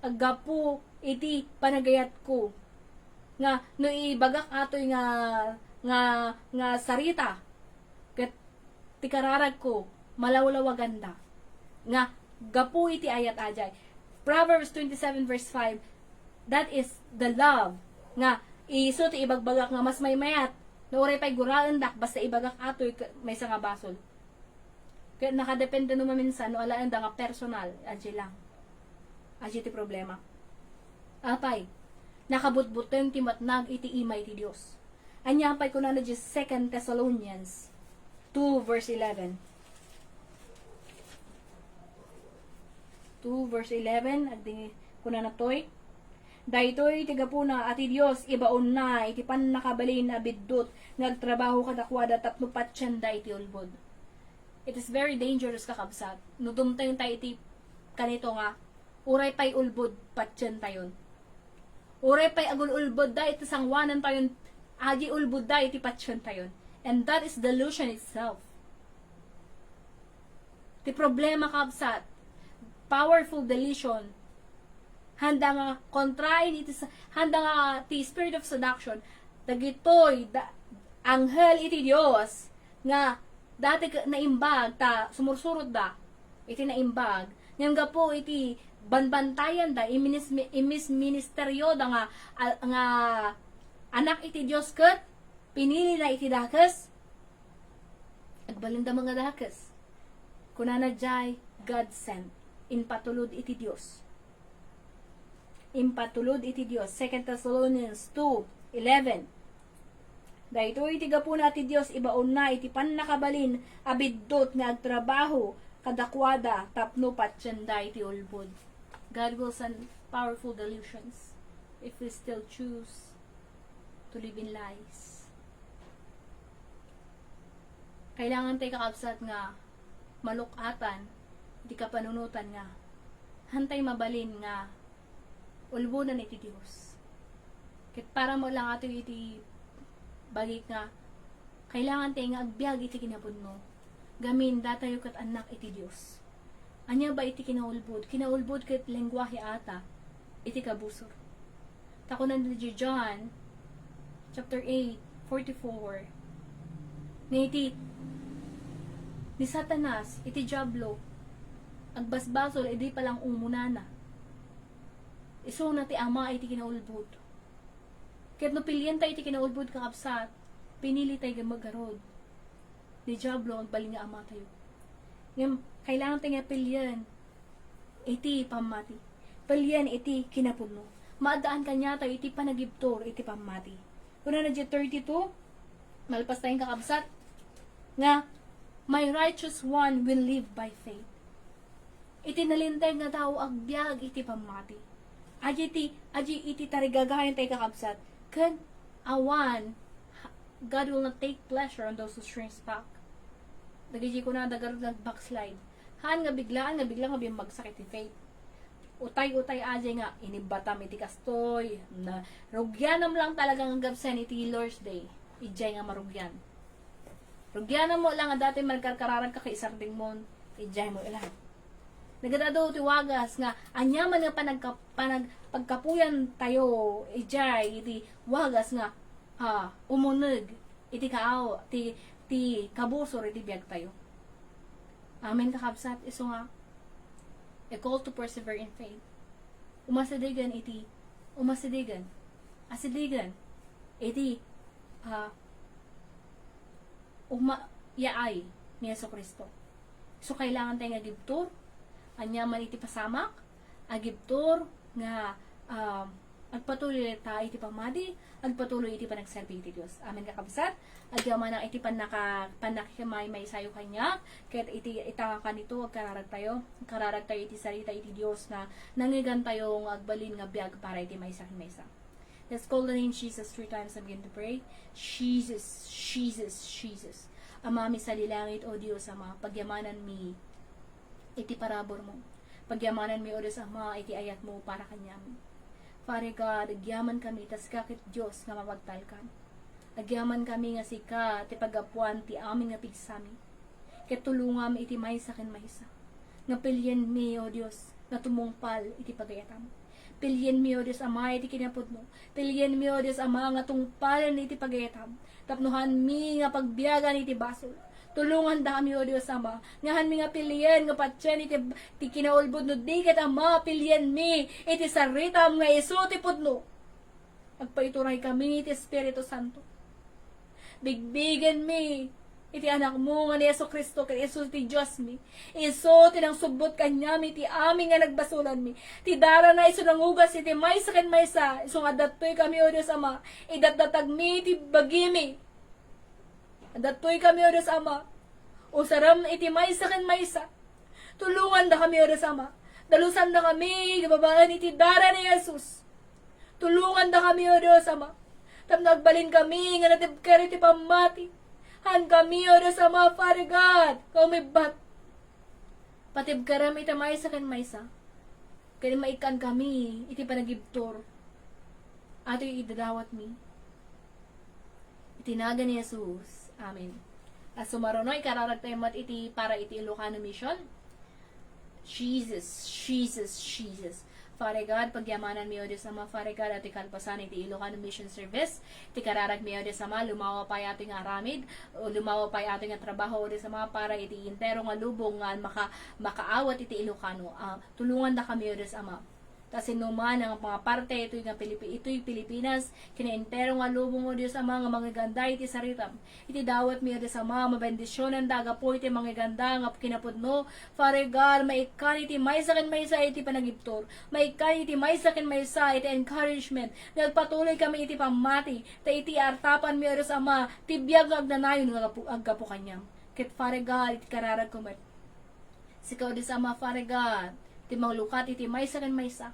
aggapu iti panagayatko nga no ibagak atoy nga, nga, nga sarita, ket ti kararagko, malawlawaganda. Nga gapu iti ayat ajay. Proverbs twenty-seven verse five, that is the love. Nga isu ti ibagbagak nga mas maymayat, no uray pay guraendak, basta ibagak atoy k-, maysa nga basol. Ket nakadepende no maminsan no alaenda nga personal, ajay lang. Ajay ti problema. Apay, nakabutbuteng ti matnag iti ima iti Dios. Ania pay kunana iti Second Thessalonians two verse eleven? Two verse eleven, agdi kunana toy, Daytoy ti gapuna a ti Dios ibaonna iti pannakabalin a biddut nga agtrabaho kadakuada tapno patienda iti ulbod. It is very dangerous, kakabsat, no dumteng tayo iti kanito nga, uray pay ulbod, patientayon. Uray pay agul-ulbodda iti sangoanantayon, agi ulbodda iti patientayon. And that is delusion itself. Ti problema, kabsat, powerful delusion, handa nga kontrain iti sa-, handa nga ti spirit of seduction, dagitoy da-, anghel iti Dios nga dati ket naimbag ta sumursurotda iti naimbag, ngem gapu iti banbantayanda, iminis-, imisministerioda nga, a-, nga anak iti Dios ket pinilina iti dakes, agbalin damo nga dakes. Kunana jay, God sent. Impatulod iti Dios. Impatulod iti Dios. Second Thessalonians two eleven. Daytoy iti gapuna ti Dios ibaonna iti pannakabalin a biddut nga agtrabaho kadakuada tapno patienda iti ulbod. God will send powerful delusions if we still choose to live in lies. Kailangan tay, kakabsat, nga maluk-atan iti kapanunotan nga hantay mabalin nga ulbonan iti Dios. Ket para mo lang ato iti bagik nga kailangan tay nga agbiag iti kinapudno. Gamin, datayo ket annak iti Dios. Ania ba iti kinaulbod? Kinaulbod ket lenguahe ata iti kabusor. Ta kunana ni John chapter eight forty-four, nga iti ni Satanas, iti Diablo, agbasbasol idi pa lang umunana. Isuna ti Ama iti kinaulbod. Ket no pilienta iti kinaulbod, kakabsat, pinilitay nga magarud ni Diablo agbalin nga amatayo. Ngem, kailangan tayo nga pilien iti pammati. Pilien iti kinapudno. Maaddaan kaniatayo iti panagibtur iti pammati. Kunana diay thirty-two, malpas tayo, kakabsat, nga, "My righteous one will live by faith." Iti nalinteg nga tao agbiag iti pammati. Adi ti, adi iti tarigagayan tay, kakabsat. Ken awan, God will not take pleasure on those who shrinks back. Dagiti kunada garud nga nag-backslide. Haan nga biglaan nga bigla nga bimmagsak iti faith. Utay-utay adi nga inibbatam iti kastoy. Na, rugianam lang talaga nga agabsen iti Lord's Day. Idiay nga marugian. Rugianam mo lang nga dati managkarkararag ka ket isardengmon, idiay mo ilan. Nagadu ti wagas nga aniaman nga panagka-, panag-, pagkapuyan tayo, idiay iti wagas nga, ah, umuneg iti kaaw-, ti, ti kabusor iti biag tayo. Amen, kakabsat, isu nga, a call to persevere in faith. Umasidegen iti, umasidegen, asidegen iti, ah, uma-, yaay ni Jesu-Cristo. So, kailangan tayo nga agibtur, aniaman iti pasamak, agibtur nga, um, agpatuloy ta iti pammati, agpatuloy iti panagserbi iti Dios. Amen, kakabsat. Agyamanak iti pannaka-, pannakamaymaysayo kaniak, ket iti, ita nga kanito, agkararag tayo, agkararag tayo iti sarita iti Dios nga nangngegan tayo nga agbalin nga biag para iti maysa ken maysa. Let's call the name Jesus three times and begin to pray. Jesus, Jesus, Jesus. Amami sadi langit, O Dios Ama, pagyamananmi iti paraburmo. Pagyamananmi, O Dios Ama, iti ayatmo para kaniami. Father God, agyaman kami, ta sika ket Dios nga mapagtalkan. Agyaman kami nga sika ti paggapuan ti amin nga pigsami. Ket tulongam iti maysa ken maysa. Nga pilienmi, O Dios, nga tumungpal iti pagayatam. Pilienmi, O Dios Ama, iti kinapudno. Pilienmi, O Dios Ama, nga tungpalen iti pagayatam. Tapno haanmi nga pagbiagan iti basol. Tulongandakami, O Dios Ama, nga haanmi nga pilien nga patien iti, ti kinaulbod no di ket Ama, pilienmi iti saritam nga isu ti pudno. Agpaituray kami iti Espiritu Santo. Bigbigenmi iti Anakmo nga ni Jesu-Cristo ket isu ti Diosmi. Isu ti nangsubbot kaniami ti amin nga nagbasolanmi. Ti darana isu nangugas iti maysa ken maysa. Isu nga addattoy kami, O Dios Ama, idatdatagmi ti bagimi. Addattoy kami, O Dios Ama. Usaram iti maysa ken maysa. Tulongandakami, O Dios Ama. Dalusandakami babaen iti dara ni Jesus. Tulongandakami, O Dios Ama. Tapno agbalin kami nga natibker iti pammati. Haan kami, O Dios Ama, Father God, nga umibbat. Patibkerem iti maysa ken maysa. Ken maikkan kami iti panagibtur. Atoy idadawatmi. Iti nagan ni Jesus. Amen. A sumaruno, ikararagtayo met iti para iti Ilocano Mission. Jesus, Jesus, Jesus. Father God, pagyamananmi, O Dios Ama, Father God, atoy kalpasan iti Ilocano Mission Service. Iti kararagmi, O Dios Ama, lumawa pay atoy nga aramid, o lumawa pay atoy nga trabaho, O Dios Ama, para iti entero nga lubong nga maka-, makaawat iti Ilocano. Ah, tulongandakami, O Dios Ama. Ta sinoman nga mga parte itoy nga Pilipi-, itoy Pilipinas, ken entero nga lubong, O Dios Ama, nga mangiganda iti saritam. Iti dawatmi, O Dios Ama, mabendisionanda a gapu iti mangiganda nga kinapudno. Father God, maikkan iti maysa ken maysa iti panagibtur. Maikkan iti maysa ken maysa iti encouragement. Nga agpatuloykami iti pammati. Ta iti artapanmi, O Dios Ama, ti biag nga agnanayon nga aggapu, aggapu kaniam. Ket Father God, iti kararagko met. Sika, O Dios Ama, Father God, ti manglukat iti maysa ken maysa,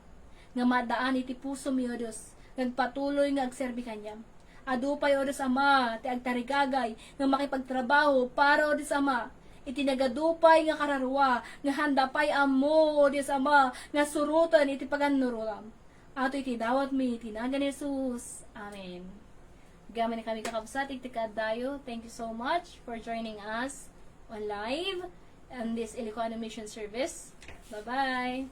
nga maadaan iti pusomi, O Dios, nga agpatuloy nga agserbi kaniam. Adu pay, O Dios Ama, ti agtarigagay nga makipagtrabaho para, O Dios Ama, iti nagadu pay nga kararua nga handa pay ammo, O Dios Ama, nga suroten iti pagannurotam. Atoy ti dawatmi iti nagan ni Jesus. Amen. Gamin kami kakabsat, iti kaadayo. Thank you so much for joining us on live on this Ilocano Mission Service. Bye-bye.